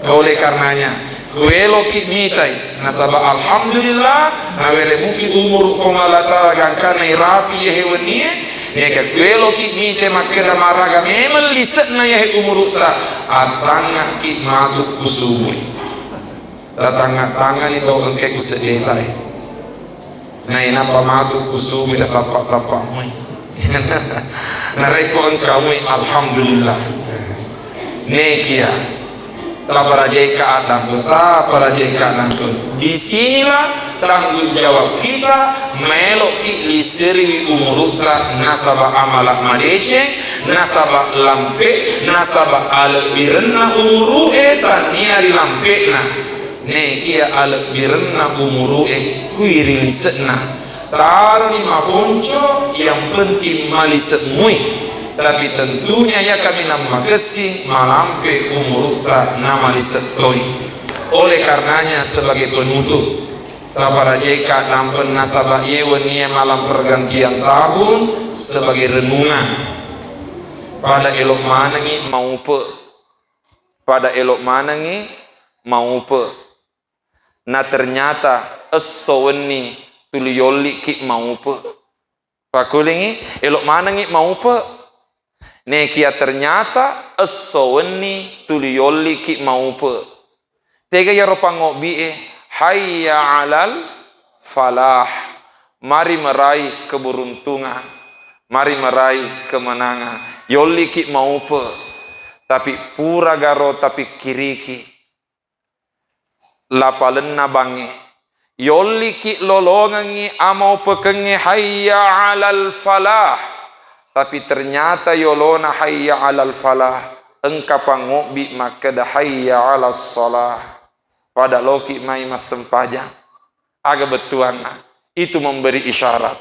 Oleh karenanya, kueloki mitai, nasaba alhamdulillah, nawere muki umuru Puang Allah Ta'ala gangkanna irapi yahe wennie, neka kueloki mite makkeda maraga memeng lise'na yahe umurutta, attangngaki matu kusubue. Tatangnga-tangngani to engke kuseddetae. Nainappa matu kusubui nasappa-sappa mui. Narekko engka mui, alhamdulillah. Nekia. Taparajeka adampe, taparajeka nangke. Di sinilah tanggung jawab kita, meloki liseriwi umurutta nasaba amala madeceng, nasaba lampe, nasaba alebbirenna umuru'e tannia ri lampe'na. Nekia alebbirenna umuru'e kui ri lise'na. Taroni maponco, yang penting malise'mui. Tapi tentunya iya kaminang makessing malampe umurutta na malise' toi. Oleh karenanya sebagai penutup, taparajeka nampen nasaba iye wennie malam pergantian tahun sebagai renungan. Pada elo' manengngi maupe'. Pada elo' manengngi maupe'. Na ternyata esso wenni tuli yolli'ki' maupe'. Pakkulingngi, elo' manengngi maupe'. Nekia ternyata esso wenni tuli yolli'ki' maupe'. Tega iyaro pangobbi'e, "Hayya 'alal falah." Mari meraih keberuntungan. Mari meraih kemenangan. Yolli'ki' maupe'. Tapi pura garo tapikkiriki lapalenna bangnge. Yolli'ki' lolongengngi amaupekengnge, "Hayya 'alal falah." Tapi ternyata yolona "Hayya 'alal falah", engka pangobbi makkeda, "Hayya 'alas shalah." Pada loki' mai massempajang. Aga bettuanna? Itu memberi isyarat.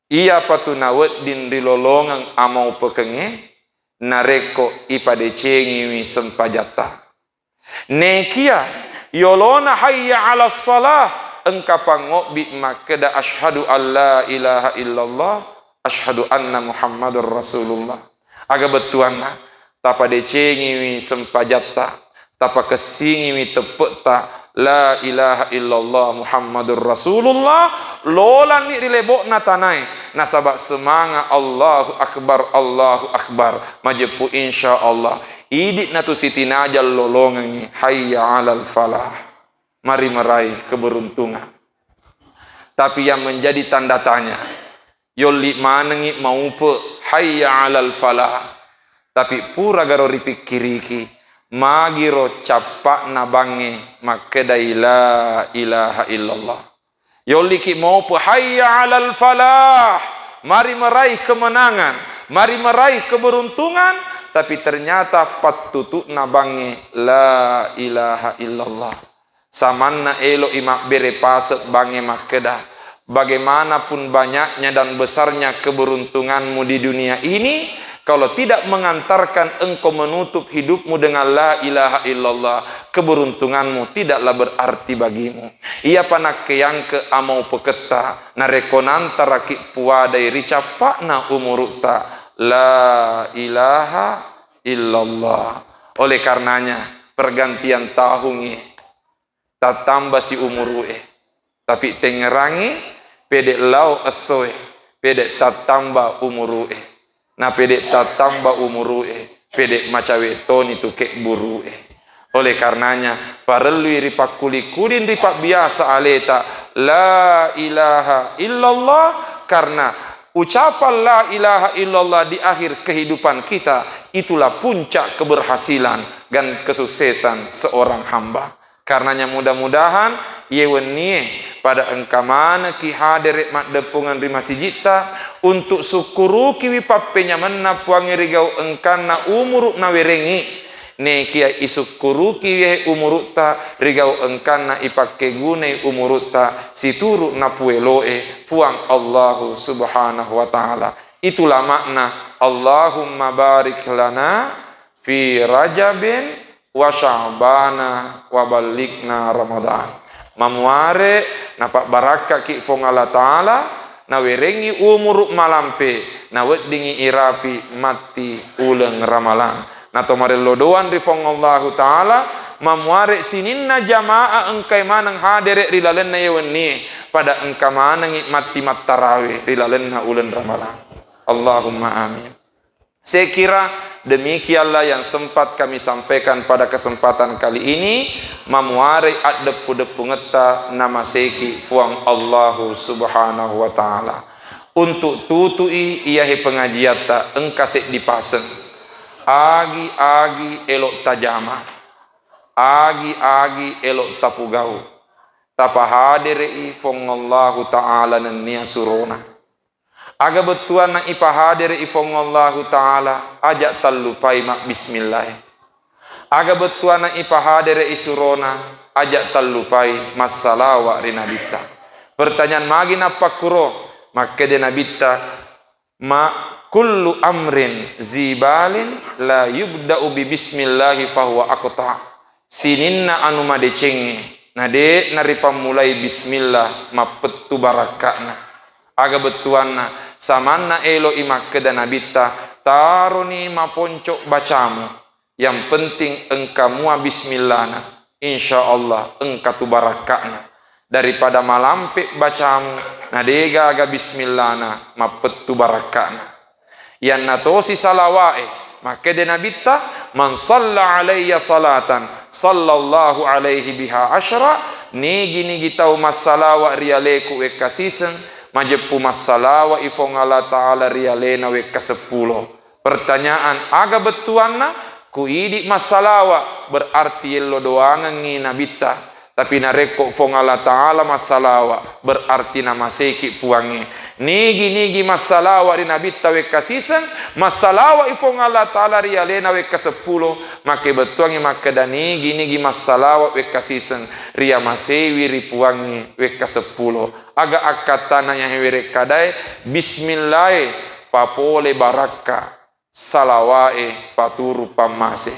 Iyapatu nawedding rilolongeng amaupekengnge, narekko ipadecengiwi sempajatta. Nekia yolona "Hayya 'alas shalah", engka pangobbi makkeda, "Asyhadu an la ilaha illallah, asyhadu anna Muhammadar Rasulullah." Aga bettuanna? Tapadecengiwi sempajatta, tapakessingiwi teppe'ta, "La ilaha illallah Muhammadur Rasulullah", lolanni ri lebo'na tanae, nasaba semanga', "Allahu Akbar, Allahu Akbar, majeppu insya Allah." Idi'na tu sitinajang lolongengngi, "Hayya 'alal falah." Mari meraih keberuntungan. Tapi yang menjadi tanda tanya, yolli manengngi maupe', "Hayya 'alal falah." Tapi pura garo ripikkiriki, magiro cappa'na bangnge makkedai, "La ilaha illallah." Yolliki' maupe', "Hayya 'alal falah." Mari meraih kemenangan, mari meraih keberuntungan, tapi ternyata pattutu'na bangnge, "La ilaha illallah." Samanna elo'i mabbere pase' bangnge makkeda, "Bagaimanapun banyaknya dan besarnya keberuntunganmu di dunia ini, Kalau tidak mengantarkan engkau menutup hidupmu dengan la ilaha illallah, keberuntunganmu tidaklah berarti bagimu. Iyapa nakkeangke amau peketta, narekko nantaraki puadai ri cappa'na umurutta, la ilaha illallah. Oleh karenanya, pergantian tahungngi, tattambasi umuru'e. Tapi tengngerangngi, pede lao essoe, pede tattamba umuru'e. Na pede tattamba umuru'e, pede macawe toni tu kebburu'e. Oleh karenanya, parellui ripakkuli-kuling ripabbiasa aleta, la ilaha illallah, karena ucapan la ilaha illallah di akhir kehidupan kita, itulah puncak keberhasilan dan kesuksesan seorang hamba. Karenanya mudah-mudahan iye wennie pada engka manekki hadere maddeppungeng ri masijitta untuk sukkurukiwi pappenyamenna Puangnge ri gau engkanna umuru nawerengngi. Nekia isukkurukiwi he umurutta ri gau engkanna ipakkegunai umurutta situru napueloe Puang Allahu Subhanahu wa Ta'ala. Itulah makna Allahumma barik lana fi Rajabin wa Sya'bana wa ballighna Ramadan. Mamuare napabbarakkaki Fuang Allah Ta'ala, nawerengngi umuru malampe, naweddingngi irapi matti uleng Ramalang. Natomarello doang ri Fuang Allahu Ta'ala, mamuare sininna jamaah engkai maneng hadere ri lalenna ye wennie, pada engka manengngi matti mattarawe ri lalenna uleng Ramalang. Allahumma amin. Saya kira demikianlah yang sempat kami sampaikan pada kesempatan kali ini, mamuarei addeppu-deppungetta namaseiki Puang Allahu Subhanahu wa Ta'ala. Untuk tutui iyahe pengajiatta engka seddi paseng. Agi-agi elok tajama. Agi-agi elok tapugau. Tapahadere'i Puang Allahu Ta'ala nennia surona. Aga bettuanna ipahadere'i Puang Allahu Ta'ala, aja tallupai mabbismillae. Aga bettuanna ipahadere'i surona, aja tallupai massalawa ri Nabitta. Pertanyaan magi nappakkuro? Makkede Nabitta, ma kullu amrin zibalin la yubda'u bi bismillahi fahuwa aqta. Sininna anu madecengnge, na de naripammulai bismillah, mappettu barakka'na. Aga bettuanna, samanna elo'i makkeda Nabitta, taroni maponco bacamu, yang penting engka mua bismillahna, insya Allah engka tu barakka'na. Daripada malampe bacamu, na de gaga bismillahna, mappettu barakka'na. Yannatosi salawa'e, makkede Nabitta, "Man salla alayya salatan, sallallahu alaihi biha asyra," nigi-nigi tau massalawa ri aleku wekka siseng, majeppu massalawa i Puang Allah Ta'ala ri alena wekka seppulo. Pertanyaan, aga bettuanna? Ku idi massalawa, berarti yello doangengngi Nabitta. Tapi narekko Puang Allah Ta'ala massalawa, berarti namaseiki Puangnge. Nigi-nigi massalawa ri Nabitta wekka siseng, massalawa i Puang Allah Ta'ala ri alena wekka seppulo, makkebettuangngi makkeda nigi-nigi massalawa wekka siseng, riamasewi ri Puangnge wekka seppulo. Aga akkattana yahe werekkadae, bismillae papole barakka, salawae paturu pammase.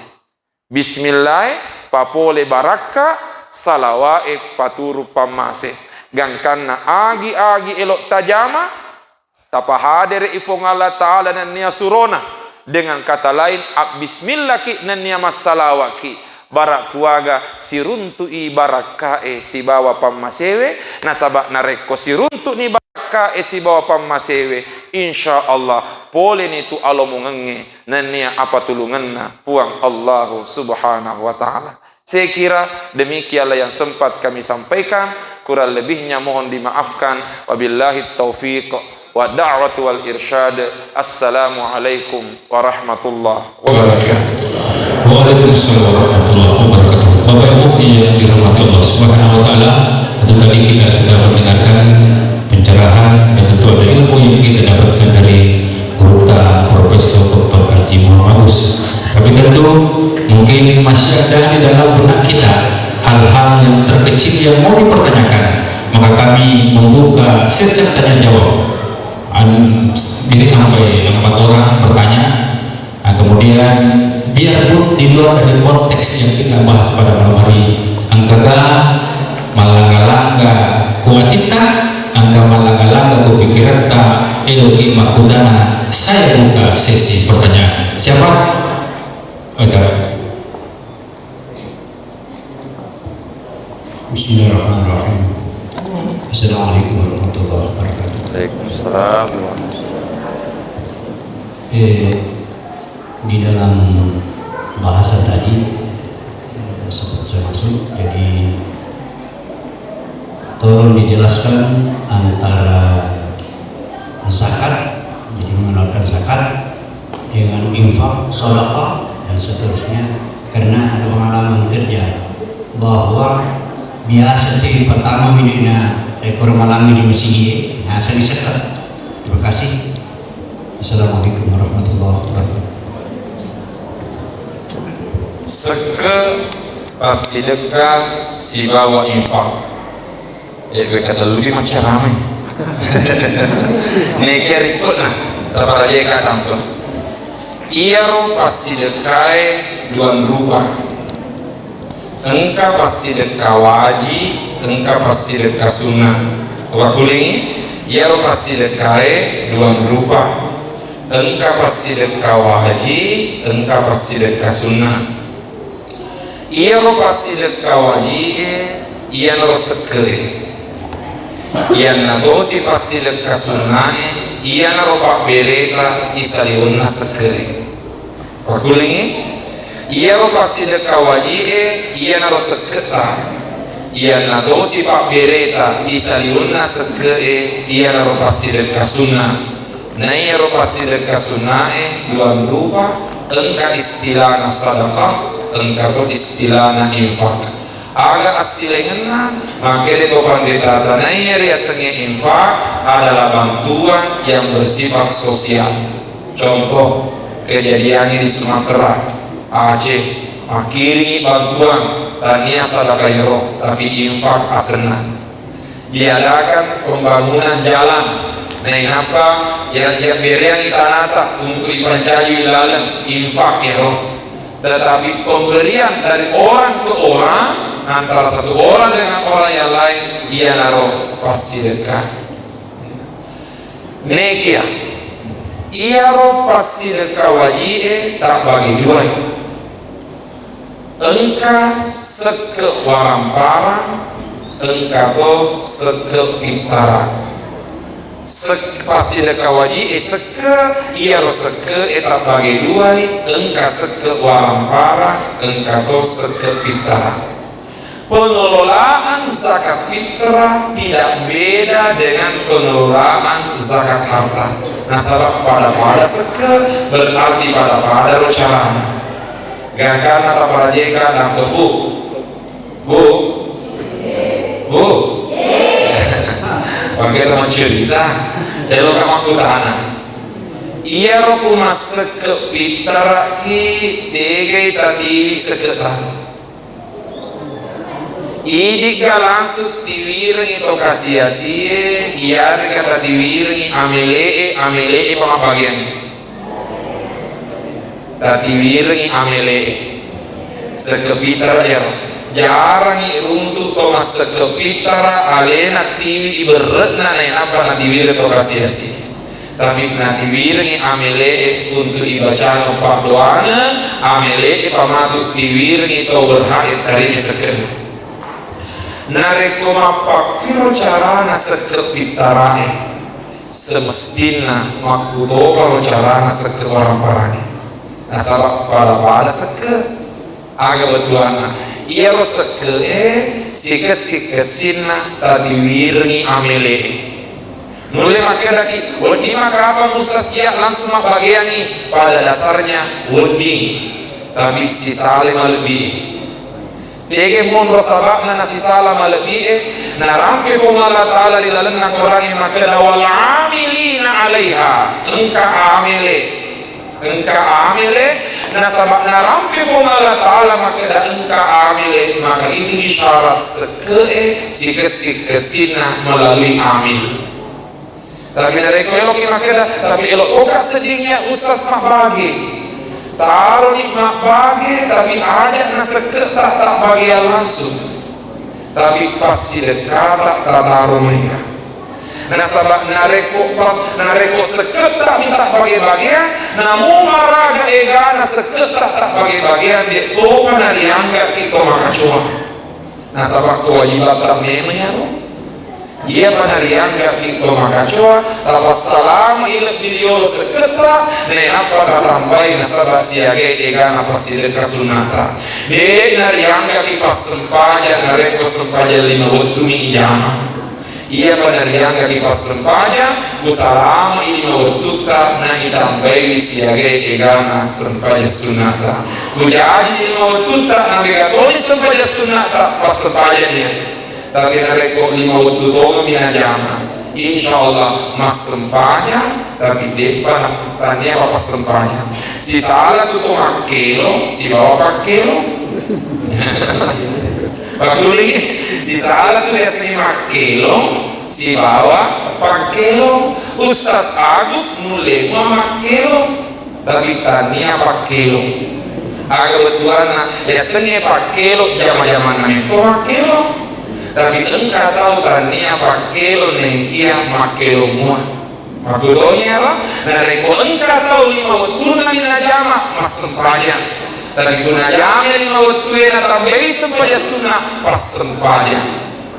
Bismillae papole barakka, salawae paturu pammase. Gangkanna agi-agi elok tajama, tapahadere'i Puang Allah Ta'ala nennia surona. Dengan kata lain, abbismillaki nennia massalawaki. Bara kuaga siruntu'i barakkae sibawa pammasewe, nasaba narekko siruntu'ni barakkae sibawa pammasewe, insya Allah poleni tu alomongengnge nennia apatulungenna Puang Allahu Subhanahu wa Ta'ala. Saya kira demikianlah yang sempat kami sampaikan, kurang lebihnya mohon dimaafkan. Wabillahi taufiq wa da'watu wal irsyad. Assalamualaikum warahmatullahi wabarakatuh. Waalaikumsalam warahmatullahi wabarakatuh. Bapak Ibu yang dirahmati Allah Subhanahu wa Ta'ala, tentu tadi kita sudah mendengarkan pencerahan dan tentu ada ilmu yang kita dapatkan dari Gurutta Profesor Doktor Haji Muhammad Agus. Tapi tentu mungkin masih ada di dalam benak kita hal-hal yang terkecil yang mau dipertanyakan. Maka kami membuka sesi tanya jawab. An-, bisa sampai empat orang bertanya. Nah, kemudian, biarpun di luar dari konteks yang kita bahas pada malam hari, engkaga mallangga-langga ku atitta, engka mallangga-langga ku pikiratta, eloki makkutana, saya buka sesi pertanyaan. Siapa? Oke. Bismillahirrahmanirrahim. Assalamualaikum warahmatullahi wabarakatuh. Waalaikumsalam warahmatullahi wabarakatuh. Eh, di dalam bahasa tadi, eh, sempat saya masuk, jadi tolong dijelaskan antara zakat, jadi mengeluarkan zakat, dengan infak, sedekah, dan seterusnya. Karena ada pengalaman kerja bahwa biasa tu pertama minina ekor malam di masjid, nah, saya disekat. Terima kasih. Assalamualaikum warahmatullahi wabarakatuh. Sekke, passidekka, sibawa infak. Eh, wekka tellu di maccaramai. Nekia rikutna, taparajeka tampeng. Iyaro passidekkae duang rupa. Engka passidekka waji, engka passidekka sunna. Wakulingi, iyaro passidekkae duang rupa. Engka passidekka waji, engka passidekka sunna. Iyaro passidekka waji'e, iyanaro sekke'e. Iyanna tosi passidekka sunna'e, iyanaro pabbereta isaliwenna sekke'e. Pakkulingi, iyaro passidekka waji'e, iyanaro sekke'ta. Iyanna tosi pabbereta isaliwenna sekke'e, iyanaro passidekka sunna. Naiyaro passidekka sunna'e duang rupa, engka istilana sadaqah, engka to istilana infak. Aga assilengenna? Makkeda to pandetata, naiya riasengnge infak adalah bantuan yang bersifat sosial. Contoh, kejadiannya di Sumatera, Aceh, makkiringi bantuan, tania sadaqah ero, tapi infak asenna. Diadakan pembangunan jalan, nainappa ya, yabbereangngi tanata untuk ipancaji laleng infak ero. Tetapi pemberian dari orang ke orang, antara satu orang dengan orang yang lain, iyanaro passidekka. Nekia, iyaro passidekka waji'e tabbagi duai. Engka sekke waramparang, engka to sekke pittara. Sek-, passidekka waji'e sekke, iyaro sekke'e tabbage duai, engka sekke waramparang, engka to sekke pittara. Pengelolaan zakat fitrah tidak beda dengan pengelolaan zakat harta. Nasaba pada-pada sekke berarti pada-pada ro carana. Gangkanna taparajeka nangke, Bu. Bu. Bu. Pakai teman cerita. Eloka makkutana. Iyaro ku massekke pittaraki, tegai tatiwi sekketa. Idi'ga langsung tiwirengngi to kasi-asie, iyare'ga tatiwirengngi amele'e, amele'e pa mabbageangngi. Tatiwirengngi amele'e. Sekke pittara ero. Jarangngi runtu to massekke pittara alena tiwi iberre'na nainappa natiwireng to kasi-asie. Tapi natiwirengngi amele'e untuk ibacana paddoangeng, amele'e pa matu tiwirengngi tau berhak tarimi sekkenna. Narekko mappakkiro carana sekke pittara'e, semestinna makkutoparo carana sekke waramparangngé. Nasaba pada-pada sekke. Aga bettuanna? Iyaro sekke'é sikessi-kessinna tatiwirengngi amele'é. Nulle makkedaki, wedding maka apa Ustaz, iya langsung mabbageangngi? Pada dasarnya wedding, tapi sisala malebbi'é. Tege monro saba'na nasisala malebbi'é? Narampe Puang Allah Ta'ala ri lalenna Qur'an makkeda, "Wal 'amilina 'alaiha." Engka amele. Engka amele, nasaba narampe Puang Allah Ta'ala makkeda engka amele, maka itu isyarat sekke'e sikessi-kessinna melalui amil. Tapi narekko eloki makkeda, tapi elo toka seddingngi Ustaz mabbage. Taroni mabbage, tapi aja' nasekketta tabbageang langsung, tapi passidekkata tataro maega. Nasaba' narekko pas, narekko sekketta mi tabbage-bageang, namu maraga egana sekketta tabbage-bageang, de' topa narianggaki to makacoa. Nasaba' kewajibatta memang iyaro. Iyapa narianggaki to makacoa, tapassalama i lebbi riolo sekketta, nainappa tatambai nasaba' siaga egana passidekka sunnata. De' narianggaki passempajang narekko sempajang lima wettumi ijama. Iyapa narianggaki passempajang, kusalama i lima wettutta, naitambaiwi siaga egana sempajang sunnata. Kujaji lima wettutta, namega toni sempajang sunnata, passempajang iya. Tapi narekko lima wettu tongeng mi najama, insya Allah massempajang, tapi de'pa na-, tannia pa passempajang. Sisala tu to makkelo sibawa pakkelo. Pakkulingi, sisala tu riasengnge makkelo sibawa pakkelo. Ustaz Agus nulle mua makkelo. Tapi tania pakkelo. Aga bettuanna, yasengnge pakkelo, jama-jamanna metto makkelo. Tapi engka tau tania pakkelo, nengkia makkelo mua. Makkutoni ero, narekko engka tau lima wettunna mi najama, massempajang. Tapi ku najama lima wettue natambai sempajang sunna, passempajang.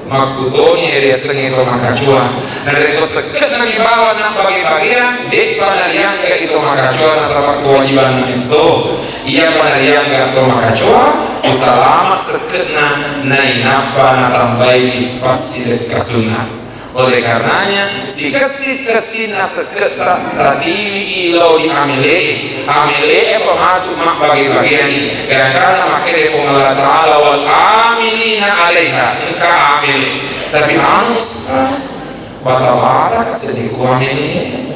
Makkutoni riasengnge to makacoa. Narekko sekke'na mi bawang nabbage-bageang, de'pa nariangga'i to makacoa nasaba' kewajibanna metto. Iyapa nariangga' to makacoa, usalama sekke'na nainappa natambai passidekka sunna. Oleh karenanya, sikessi-kessinna sekke'ta tatiwi i lao ri amele'e. Amele'e apa matu mabbage-bageangngi. Gangkanna makkeda Puang Allah Ta'ala, "Wal amilina alaiha." Engka amele. Tapi anu, Ustaz, bata-bata ka seddi ku amele'e.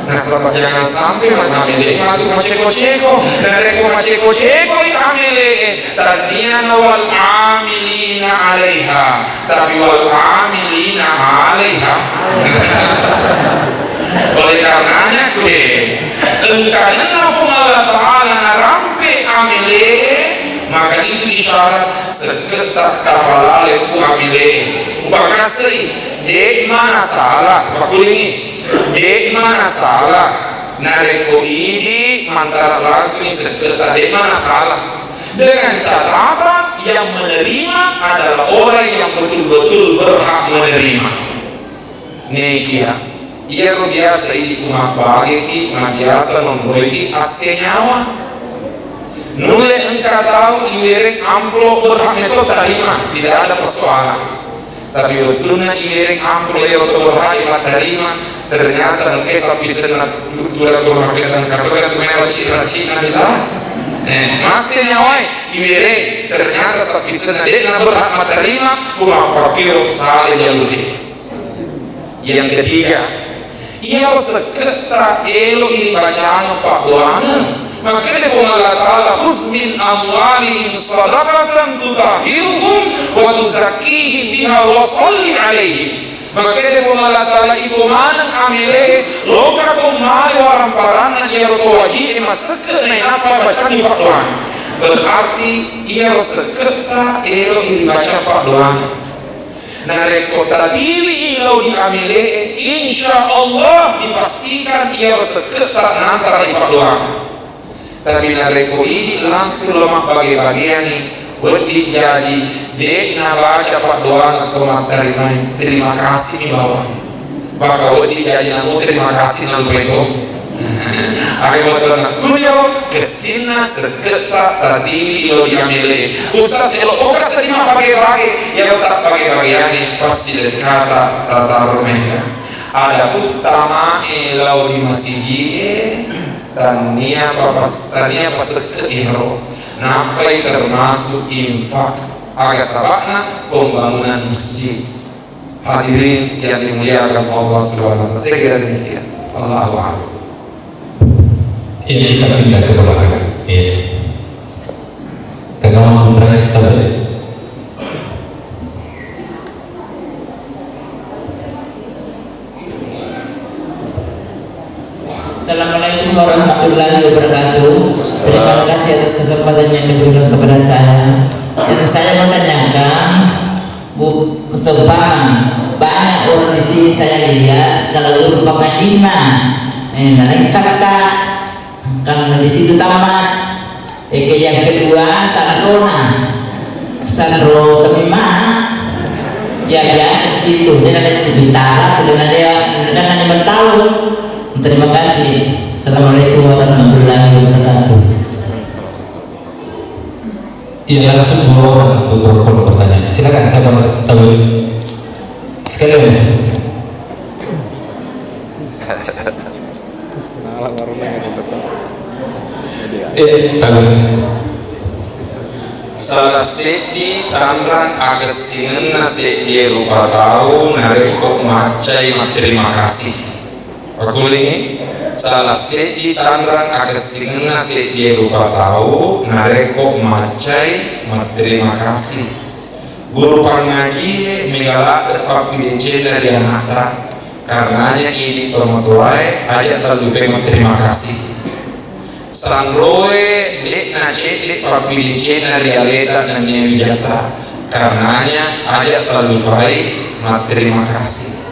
Nasaba' jangan sampai ma-, amele'e matu maceko-ceko. Narekko maceko-ceko i amele'e, tania na wal amilina alaiha. Tapi wal amilina alaiha. Oleh karenanya, kue engkanenna Puang Allah Ta'ala narampe amele'e, maka itu isyarat sekke'ta tapalale ku amele'e. Upakasei, de' mana salah, pakulingi, de' mana salah. Narekko idi mantara langsung sekke'ta, de' mana salah. Dengan catatan yang menerima adalah orang yang betul-betul berhak menerima. Nekia, iyaro biasa idi ku mabbageki, mabiasa nomboiki assenyawa. Nulle engka tau iwereng amplop berhak metto tarima, tidak ada persoalan. Tapi wettunna iwereng amplop ero to berhak mattarima, ternyata engka sappisenna tu-, tudang ko makkeda engka to tu melo ci-, racina bila. Eh, masse nyawai iwereng, ternyata sappisenna de'na berhak mattarima, ku mappakkiro sale jalure. Yang ketiga, iyaro sekke'ta elo'i ribacangeng paddoangeng. Makkedai Puang Allah Ta'ala, "Khudz min amwalihim shadaqatan tutahhiruhum wa tuzakkihim biha wa shalli 'alaihim." Makkedai Puang Allah Ta'ala, "Iko maneng amele'e, lokako male waramparanna iyaro to waji'e massekke' nainappa bacangi paddoangeng." Berarti iyaro sekke'ta elo'i ribaca paddoangeng. Narekko tatiwi i lao ri amele'e, insya Allah dipastikan iyaro sekke'ta nantara i paddoangeng. Tapi narekko idi langsung lao mabbage-bageangngi, wedding jaji de' nabaca paddoangeng to mattarimai, terima kasih mi bawang. Maka wedding jaji namu terima kasih nalpai to. Aga botona kuniro kessinna sekke'ta tatiwi lao ri amele'e. Ustaz, elo' oka seddi mabbage-bage, iyaro tabbage-bageangngi passidekkata tataro maega. Adapun tamae lao ri masiji'e, tania papas-, tania pasekke'i ro. Nappai termasuk infak. Aga saba'na? Pembangunan masjid. Hadirin yang dimuliakan Allah Subhanahu wa Ta'ala. Saya kira demikian. Allahu a'lam. Ini kita pindah ke belakang. Iya. Kagak mampu, Bray, tapi Assalamualaikum warahmatullahi wabarakatuh. Terima kasih atas kesempatan yang diberikan kepada saya. Dan saya mau tanyakan, Bu, seumpama banyak orang di sini saya lihat, kalau guru pangajinna, eh, naleng sakka, kan di situ tamat. Eke yang kedua, sanrona. Sanro temimana. Ya, biasa di situ. Dia ada di Bintara, dia ada, dia ada di Mentawai. Terima kasih. Assalamualaikum warahmatullahi wabarakatuh. Iya, langsung dua orang untuk pertanyaan. Silakan, siapa tahu? Sekalian. Eh, tahu. Salah seddi tanrang akessingenna seddie rupa tau narekko maccai matterima kasih. Pakkulingi, salah seddi tanrang akessingenna seddie rupa tau narekko maccai matterima kasih. Guru pangngajie mega ladde pappidecenna ri anakta, karenanya idi tomatoae aja tallupai matterima kasih. Sanroe de'na cedde pappidecenna ri aleta nennia wijatta, karenanya aja tallupai matterima kasih.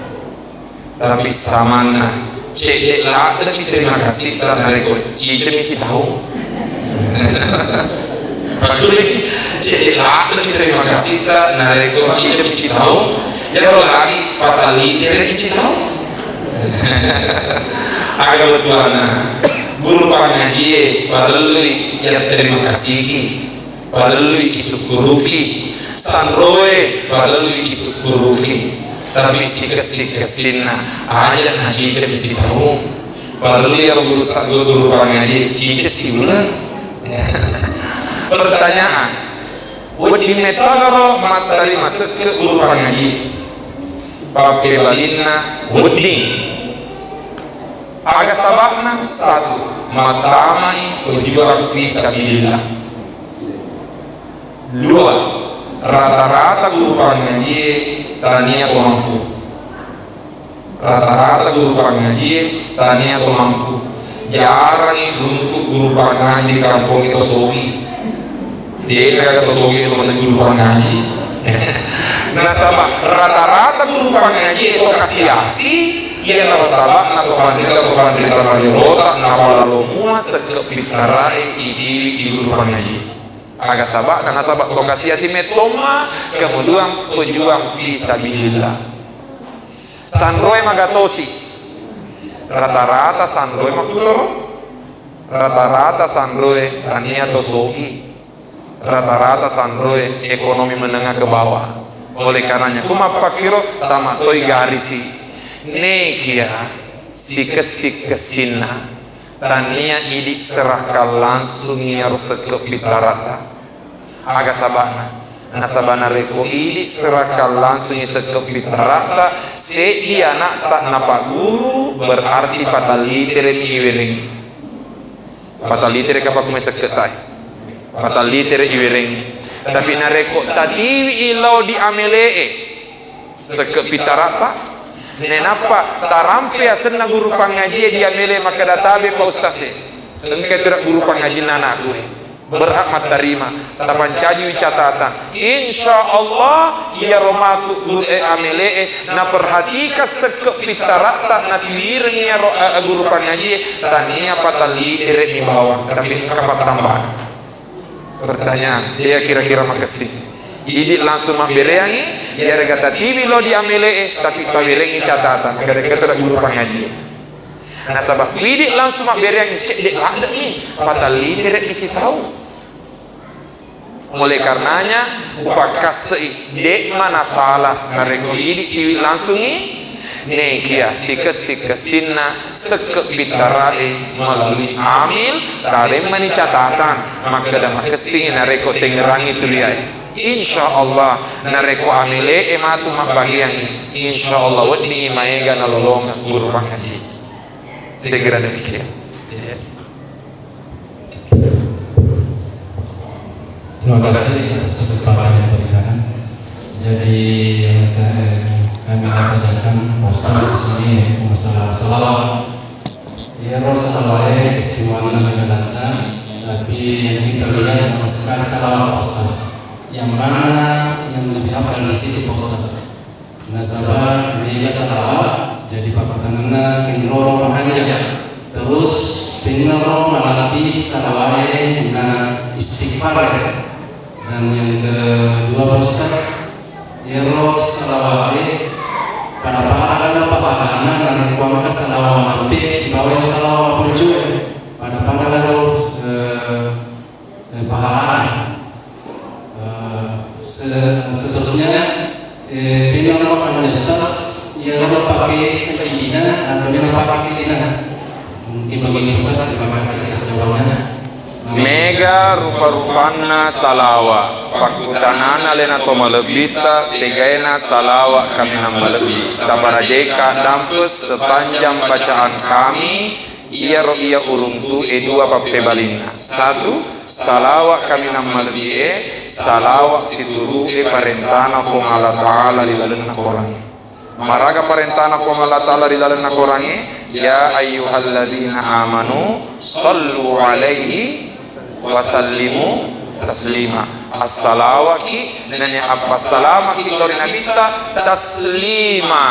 Tapi samanna, cedde ladde'mi terima kasihta narekko cicemi sitaung. Paduli, cedde ladde'mi terima kasihta narekko cicemi sitaung. Iyaro lagi patang litere'mi sitaung. Aga bettuanna, guru pangngajie parellui ya terima kasihki. Parellui isukkuruki, sanroe parellui isukkuruki, tapi sikessi-kessinna aja naciceng sitaung. Parellui iyaro guru sa-, guru pangaji ciceng siuleng. Pertanyaan, wedding metogaro mattarima sekke guru pangaji? Pappebalinna wedding. Aga saba'na? Satu, mattamai pejuang fi sabilillah. Dua, rata-rata guru pangajie tania to mampu. Rata-rata guru pangajie tania to mampu. Jarangi runtu guru pangaji di kampong itu sogi. De'gaga to sogi to mate guru pangaji. Nasaba rata-rata guru pangaji to kasiasi, iya nasaba na to panrita, to panrita mariolota, napalalo mua sekke pittarae itiwi di guru pangaji. Aga saba'na? Nasaba to kasiasi mettomma, kemudian pejuang fi sabilillah. Sanroe magatosi. Rata-rata sanroe makkutoro. Rata-rata sanroe tania to sogi. Rata-rata sanroe ekonomi menengah ke bawah. Oleh karenanya, ku mappakkiro tamattoi garisi. Nekia sikessi-kessinna. Tania idi serahkan langsung iyaro sekke pittaratta. Aga saba'na? Nasaba narekko idi serahkan langsung sekke pittaratta, seddi anakta napagguru, berarti patang litere iwerengi. Patang litere kapang mai sekketai. Patang litere iwerengi. Tapi narekko tatiwi lao di amele'e, sekke pittaratta, nenappa tarampe asenna guru pangajie di amele makkeda, tabe pa ustaz e, engka tera guru pangajinna anakku e, berhak mattarima, tapancajiwi catatan. Insya Allah iyaro matu guru e amele e naperhatikan sekke pittaratta natiwireng iyaro, eh, guru pangajie, tania patang litere mi bawang, tapi engka pattambana. Pertanyaan, iya kira-kira makessing. Idi langsung mabbereangngi, iyarega tatiwi lao di amele'e, tapi tawerengngi catatan, kada-kada guru pangaji. Nasaba idi langsung mabbereangngi, cedde ladde'mi, patang litere isi tau. Oleh karenanya, upakkassei, de'ma nasala, narekko idi tiwi langsungngi, Nekia sikessi-kessinna sekke pittarae melalui amil, taremmani catatan makkeda makessingi narekko tengngerangngi tuliae. Insya Allah, narekko amele'e matu mabbagiangngi, insya Allah weddingngi maega nalolongeng guru pangaji. Saya kira demikian. Terima kasih atas kesempatan yang diberikan. Jadi, yang ke-, kami katakan, Pak Ustaz di sini, yaitu masalah salawat. Iyaro salawae istimewana beda-beda, tapi yang kita lihat banyak sekali salawat Pak Ustaz. Yang mana yang lebih afdal di situ Pak Ustaz? Nasaba mega salawat jadi pakkutananna kenroro makanja. Terus tenroro malabbi salawae na istighfar. Dan yang kedua Pak Ustaz, iyaro salawa'e pada-pada gala pahalana narekko engka salawa malampe sibawa iyaro salawa mapuncue, pada-pada gala, eh, eh, pahalana. Eh, se-, seterusnya, eh, pinang Pak Ustaz, iyaro pake sayyidina atau pinang pake sayyidina. Mungkin begitu Ustaz, terima kasih atas jawabannya. Mega rupa-rupanna salawa, pakkutanana alena to malebbitta, tegaena salawa kaminang malebbi. Taparajeka dampes sepanjang bacaan kami, iyaro iya uruntu'e dua pappebalinna. Satu, salawa kaminang malebbie, salawa situru'e parentana Puang Allah Ta'ala ri lalenna Korangnge. Maraga parentana Puang Allah Ta'ala ri lalenna Korangnge, "Ya ayyuhalladzina amanu sallu alaihi wa sallimu taslima." Assalawaki nennia appassalamaki lao ri Nabitta taslima.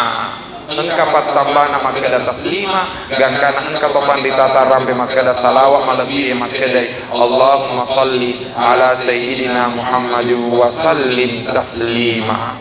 Engka pattambana makkeda taslima, gangkana engka to panritata rampe makkeda salawa malebbi e makkedai, "Allahumma salli ala sayyidina Muhammadin wa sallim taslima."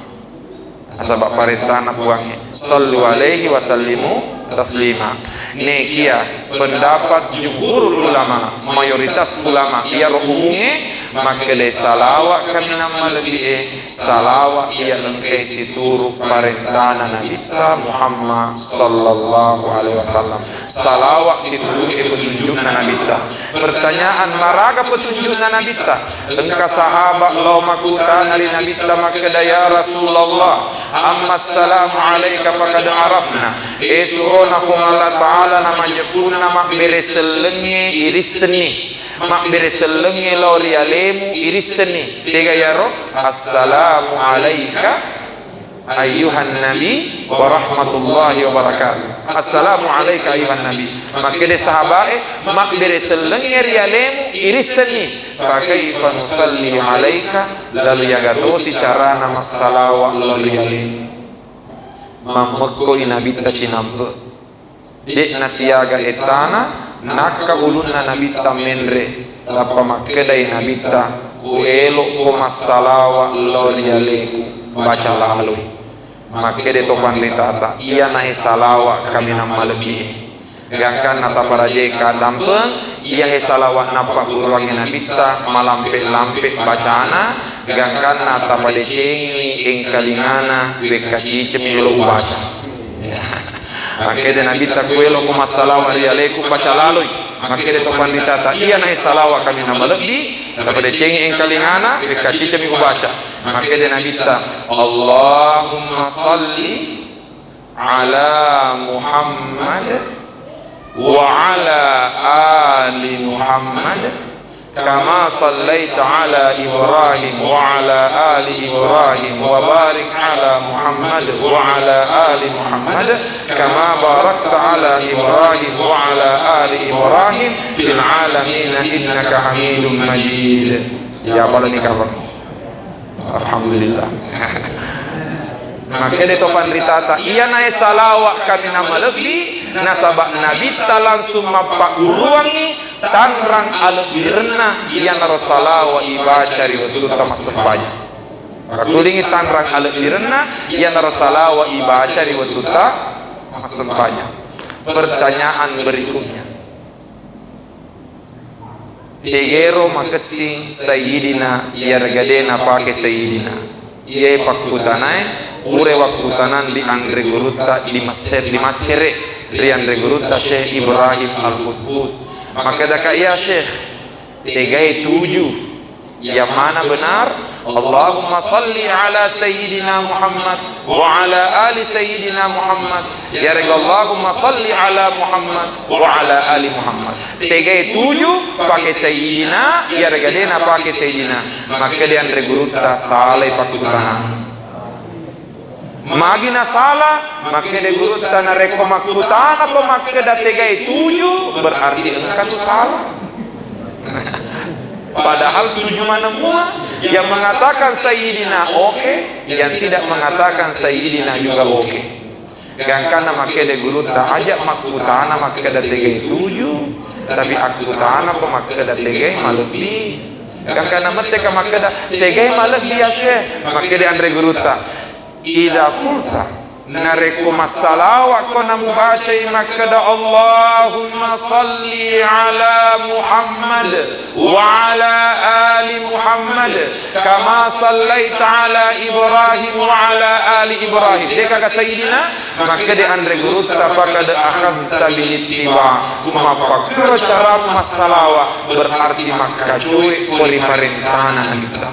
Nasaba parentana Puangnge, "Sallu alaihi wa sallimu taslima." Nekia pendapat jumhurul ulama, mayoritas ulama, iyaro umungnge makkeda salawa kaminang malebbi e, salawa iya engkae situru parentana Nabitta Muhammad sallallahu alaihi wasallam. Salawa situru e petunjukna Nabitta. Pertanyaan, maraga petunjukna Nabitta? Engka sahaba lao makkutana ri Nabitta makkeda, "Ya Rasulullah, amma assalamu alaika faqad arafna." E surona Puang Allah Ta'ala namajeppunna mabbere sellengnge irissenni. Mabbere sellengnge lao ri alemu irissenni. Tega iyaro? "Assalamu alaika ayyuhan nabi wa rahmatullahi wa barakatuh." "Assalamu alaika ayyuhan nabi." Makkeda sahabae, "Mabbere sellengnge ri alemu irissenni. Fa kaifa nusalli alaika?" Lalu yaga tosi carana massalawa lao ri alemu. Mammekkoi Nabitta cinampe. De'na siaga ettana, nakka ulunna Nabitta menre, tappa makkedai Nabitta, "Ku elokko massalawa lao ri aleku, baca laloi." Makkeda to panritata, "Iyanae salawa kaminang malebbi e." Gangkanna taparajai kaddampeng, iyahe salawa nappagguruangnge Nabitta malampe-lampe bacana, gangkanna tapadecengi engkalingana wekka cicemmi elo ubaca. Makkeda Nabitta, "Ku elokko massalawa ri aleku, baca laloi." Makkeda to panritata, "Iyanae salawa kaminang malebbi, tapadecengi engkalingana, wekka cicemmi ubaca." Makkeda Nabitta, "Allahumma salli ala Muhammad wa ala ali Muhammad." Kama sallaita ala Ibrahim wa ala ali Ibrahim wa barik ala Muhammad wa ala ali Muhammad kama barakta ala Ibrahim wa ala ali Ibrahim fil alamin innaka Hamidum Majid. Ya balani kabar. Alhamdulillah. Makkeda to panritata, "Iyanae salawa kaminang malebbi, nasaba Nabitta langsung mappagguruangngi tanrang alebbirenna iyanaro salawa ibaca ri wettutta massempajang." Pakkulingi tanrang alebbirenna iyanaro salawa ibaca ri wettutta massempajang. Pertanyaan berikutnya. Tegero makessing Sayyidina, iyarega de napake Sayyidina. Iyae pakkutanae, pura wakkutanang ri anre gurutta di Messer, di Massere, ri anre gurutta Syekh Ibrahim Al-Qutbut. Makkedaka, "Ya Syekh, tegae tuju." Yang mana benar? "Allahumma salli ala Sayyidina Muhammad wa ala ali Sayyidina Muhammad." Iyarega, "Allahumma salli ala Muhammad wa ala ali Muhammad." Tegae tuju pake Sayyidina, iyarega de napake Sayyidina. Makkeda anre gurutta, "Salai pakkutanang." Magi nasala? Makkeda gurutta, narekko makkutanako makkeda tegai tuju, berarti engka tu salah. Padahal tuju maneng mua, yang mengatakan Sayyidina oke, yang tidak mengatakan Sayyidina juga oke. Gangkanna makkeda gurutta, aja makkutana makkeda tegai tuju, tapi akkutanako makkeda tegai malebbi. Gangkanna metteka makkeda tegai malebbi ya Syekh, makkeda anre gurutta, idza qulta, narekko massalawa'ko namubacai makkeda Allahumma salli ala Muhammad wa ala ali Muhammad kama sallaita ala Ibrahim wa ala ali Ibrahim. De'gaga Sayyidina? Makkeda anre gurutta, faqad akhadhta bil ittiba. Ku mappakkuro caramu massalawa, berarti makkacoe ko ri parentana Nabitta.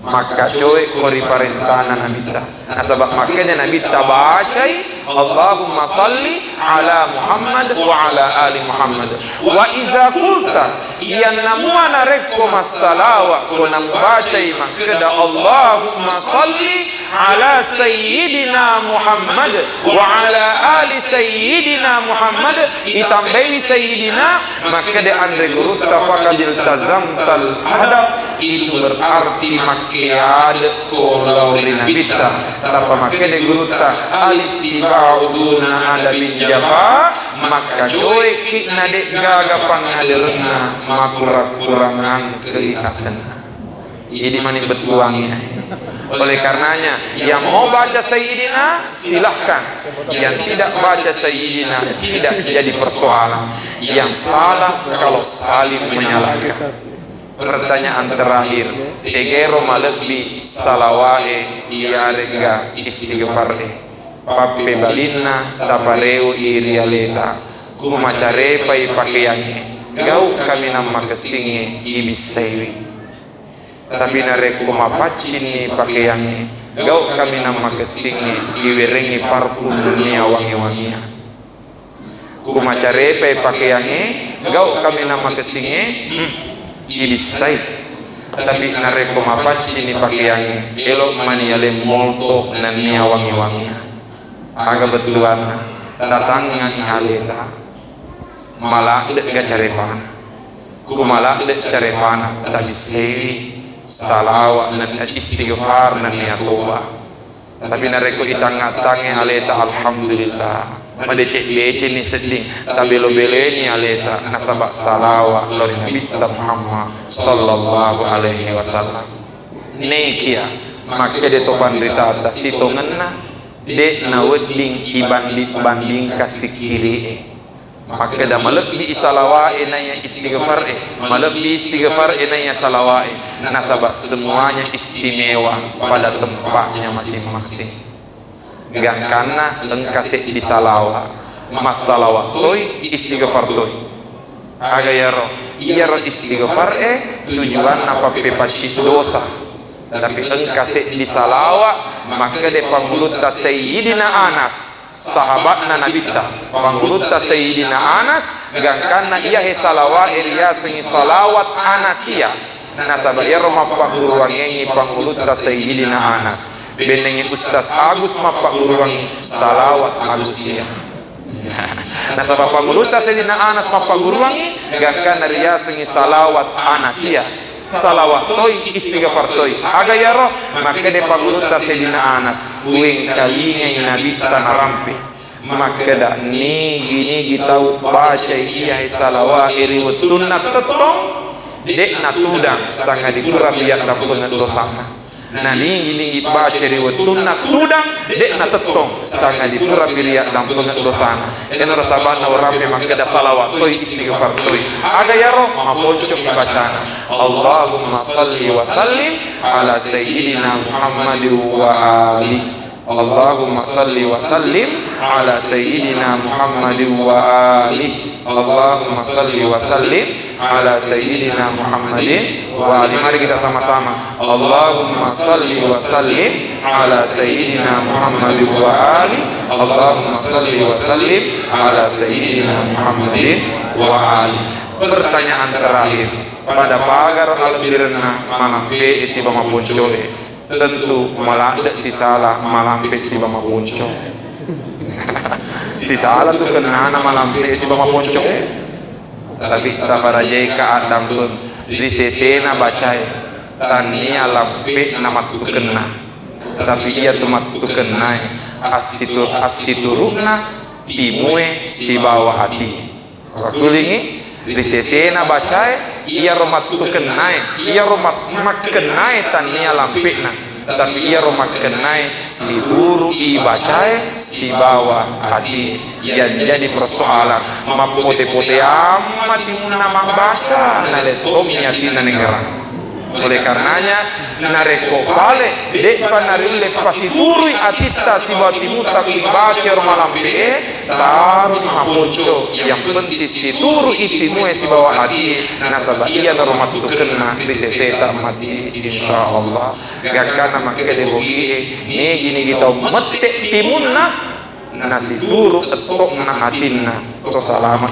Makkacoe ko ri parentana Nabitta. Nasaba makkeda Nabitta bacai, Allahumma salli ala Muhammad wa ala ali Muhammad. Wa iza qulta, iyanna mua narekko massalawa ko nambacai makkeda Allahumma salli ala sayyidina Muhammad wa ala ali sayyidina Muhammad, itambai sayyidina, makkeda anre gurutta, faqad iltazamtal adab, itu berarti makkeadekko lao ri Nabitta. Tappa makkeda gurutta, alittiba'u duna adabin jafa, makkacoeki na de'gaga pangaderenna, makurang-kurangang keikhlassanna. Idi mani bettuangnge. Oleh karenanya, yang mau baca Sayyidina, silahkan. Yang tidak baca Sayyidina, tidak jadi persoalan. Yang salah kalau saling menyalahkan. Pertanyaan terakhir, tegero malebbi salawae iyaregga istighfare? Pappebalinna, tapareu i ri aleta, ku macarepai pakeangnge, gau kaminang makessingnge ibissaiwi. Tapi narekko mapaccinni pakeangnge, gau kaminang makessingnge iwerengngi parfum nennia wangi-wangian. Ku macarepai pakeangnge, gau kaminang makessingnge, hmm, ibissai. Tapi narekko mapaccinni pakeangnge, elo mani yaleng molto nennia wangi-wangian. Aga bettuanna, tatangngangngi aleta, maladde'ga carepana. Ku maladde' carepana, tabissaiwi salawa nennia istighfar nennia toba. Tapi narekko itangnga-tangnge aleta, alhamdulillah, madeceng-decenni sedding, tabelo-beloini aleta nasaba salawa lao ri Nabitta Muhammad sallallahu alaihi wasallam. Nekia makkeda to panritata, sitongenna de' nawedding ibanding-bandingkan sikkiri'e. Makkeda malebbi i salawae naiya istighfare, malebbi istighfare naiya salawae, nasaba semuanya istimewa pada tempatnya masing-masing. Gangkanna engka seddi salawa, massalawa toi, istighfar toi. Aga iyaro? Iyaro istighfare tujuanna pappepaccing dosa. Tapi engka seddi salawa, makkeda pangulutta Sayyidina Anas, sahabatna Nabitta, pangulutta Sayyidina Anas, gangkanna iyahe salawae riasengngi salawat Anasia. Nasaba iyaro mappagguruangengngi pangulutta Sayyidina Anas. Bennengngi Ustaz Agus mappagguruangngi salawat Agusia. Nasaba pangulutta Sayyidina Anas mappagguruangngi, gangkanna riasengngi salawat Anasia. Salawat toi, istighfar toi. Aga iyaro? Makkeda pangulutta Sayyidina Anas, kuengkalingai Nabitta narampe. Makkeda, nigi-nigi tau bacai iyae salawae ri wettunna tettong, de' natudang, sangadipurapi yaddampengeng dosanna. Na nigi-nigi baca ri wettunna tudang, de' natettong, sangadipurapi ri yaddampengeng dosana. Enaro saba'na urampe makkeda salawat toi, istighfar toi. Aga iyaro? Maponcokki bacana. Allahumma salli wa sallim ala sayyidina Muhammadin wa ali. Allahumma salli wa sallim ala sayyidina Muhammadin wa ali. Allahumma salli wa sallim ala sayyidina Muhammadin wa ali. Mari kita sama-sama. Allahumma salli wa sallim ala sayyidina Muhammadin wa ali. Allahumma salli wa sallim ala sayyidina Muhammadin wa ali. Pertanyaan terakhir, pada pagar albirenna manampe siba maponcoe. Tentu maladde sisala malampe siba maponco. Sisala tu kennana malampe siba maponco e. Tapi taparajaika addangkeng ri sesena bacae, tania lampe'na mattukenna. Tapi iyatu mattukennae assitu-, assituru'na timue sibawa atie. Makkulingi, ri sesena bacae, iyaro mattukennae, iyaro mat-, makkennae tania lampe'na, tapi iyaro makkennae situru'i bacae sibawa atie. Yang jadi persoalan, mappote-pote amma timunna mabbaca, nalettomi atinna nengngerang. Oleh karenanya, narekko pale de'pa nariulle pasitului atitta sibawa timutta ku ibacaro malampe'e, taroni maponco, yang penting situru'i timue sibawa atie, nasaba iyanaro mattukenna ri seseta mati, insyaallah. Gakkanna makkeda bogie, nigi-nigi tau mette timunna, nasituru etto'na atinna, to salama.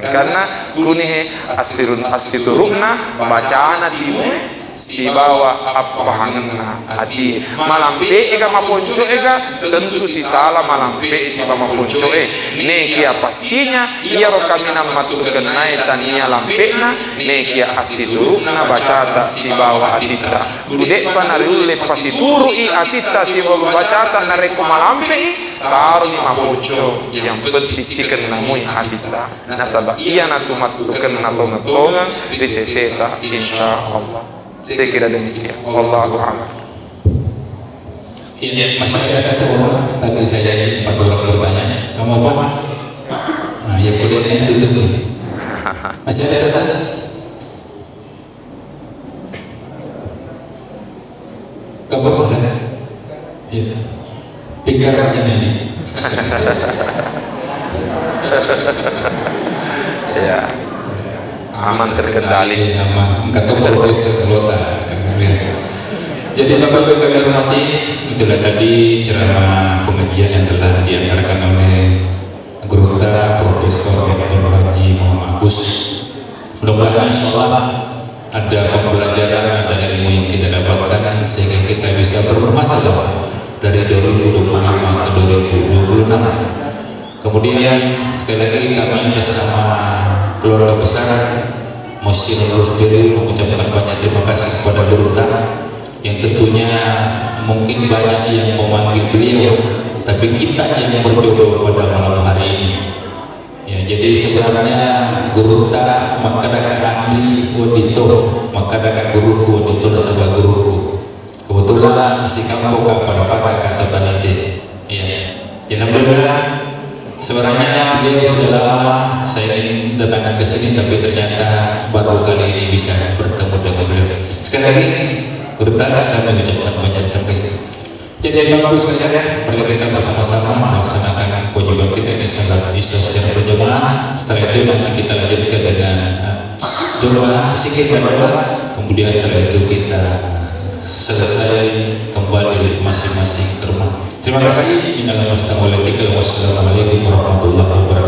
Karena kunihe assirun-, assituru'na bacana timue sibawa appahangenna atie. Malampe ega maponco ega, tentu sisala malampe sibawa maponco e. Nekia pastinya iyaro kaminang mattukennae tania lampe'na, nekia assituru'na bacata sibawa atitta. Kude'pa nariulle pasituru'i atitta sibawa bacata narekko malampe'i, taroni maponco, yang penting sikenna mui atitta. Nasaba iyanatu mattukenna tongeng-tongeng ri seseta, insyaallah. Saya kira demikian. Wallahu a'lam. Iya, masih ada satu orang. Tadi saya janji empat orang bertanya. Kamu apa? Nah, ya, kode ini tutup nih. Masih ada satu? Kabar mana? Iya. Pikir aja ini. Iya. Aman terkendali. Iya, aman. Kata profesor Lota. Iya. Jadi Bapak Ibu yang kami hormati, itulah tadi ceramah pengajian yang telah diantarkan oleh Gurutta Profesor Doktor Haji Muhammad Agus. Mudah-mudahan insyaallah ada pembelajaran, ada ilmu yang kita dapatkan sehingga kita bisa bermuhasabah dari dua ribu dua puluh lima ke dua ribu dua puluh enam. Kemudian sekali lagi kami atas nama keluarga besar Masjid Nurul Sendiri mengucapkan banyak terima kasih kepada Gurutta yang tentunya mungkin banyak yang memanggil beliau, tapi kita yang berjodoh pada malam hari ini. Ya, jadi sebenarnya Gurutta makkadaka Andri Wendito, makkadaka guruku Wendito nasaba guruku. Kebetulan masih kampung ka pada-pada kata Tanite. Ya. Ya, alhamdulillah, sebenarnya beliau sudah lama saya ingin datang ke sini, tapi ternyata baru kali ini bisa bertemu dengan beliau. Sekali lagi, Gurutta, kami ucapkan banyak terima kasih. Jadi, Bapak Ibu sekalian, mari kita bersama-sama melaksanakan kewajiban kita ini salat Isya secara berjamaah. Setelah itu nanti kita lanjutkan dengan, eh, doa, zikir dan doa. Kemudian setelah itu kita selesai kembali masing-masing ke rumah. Terima kasih. Innal hamdalillah. Wassalamualaikum warahmatullahi wabarakatuh.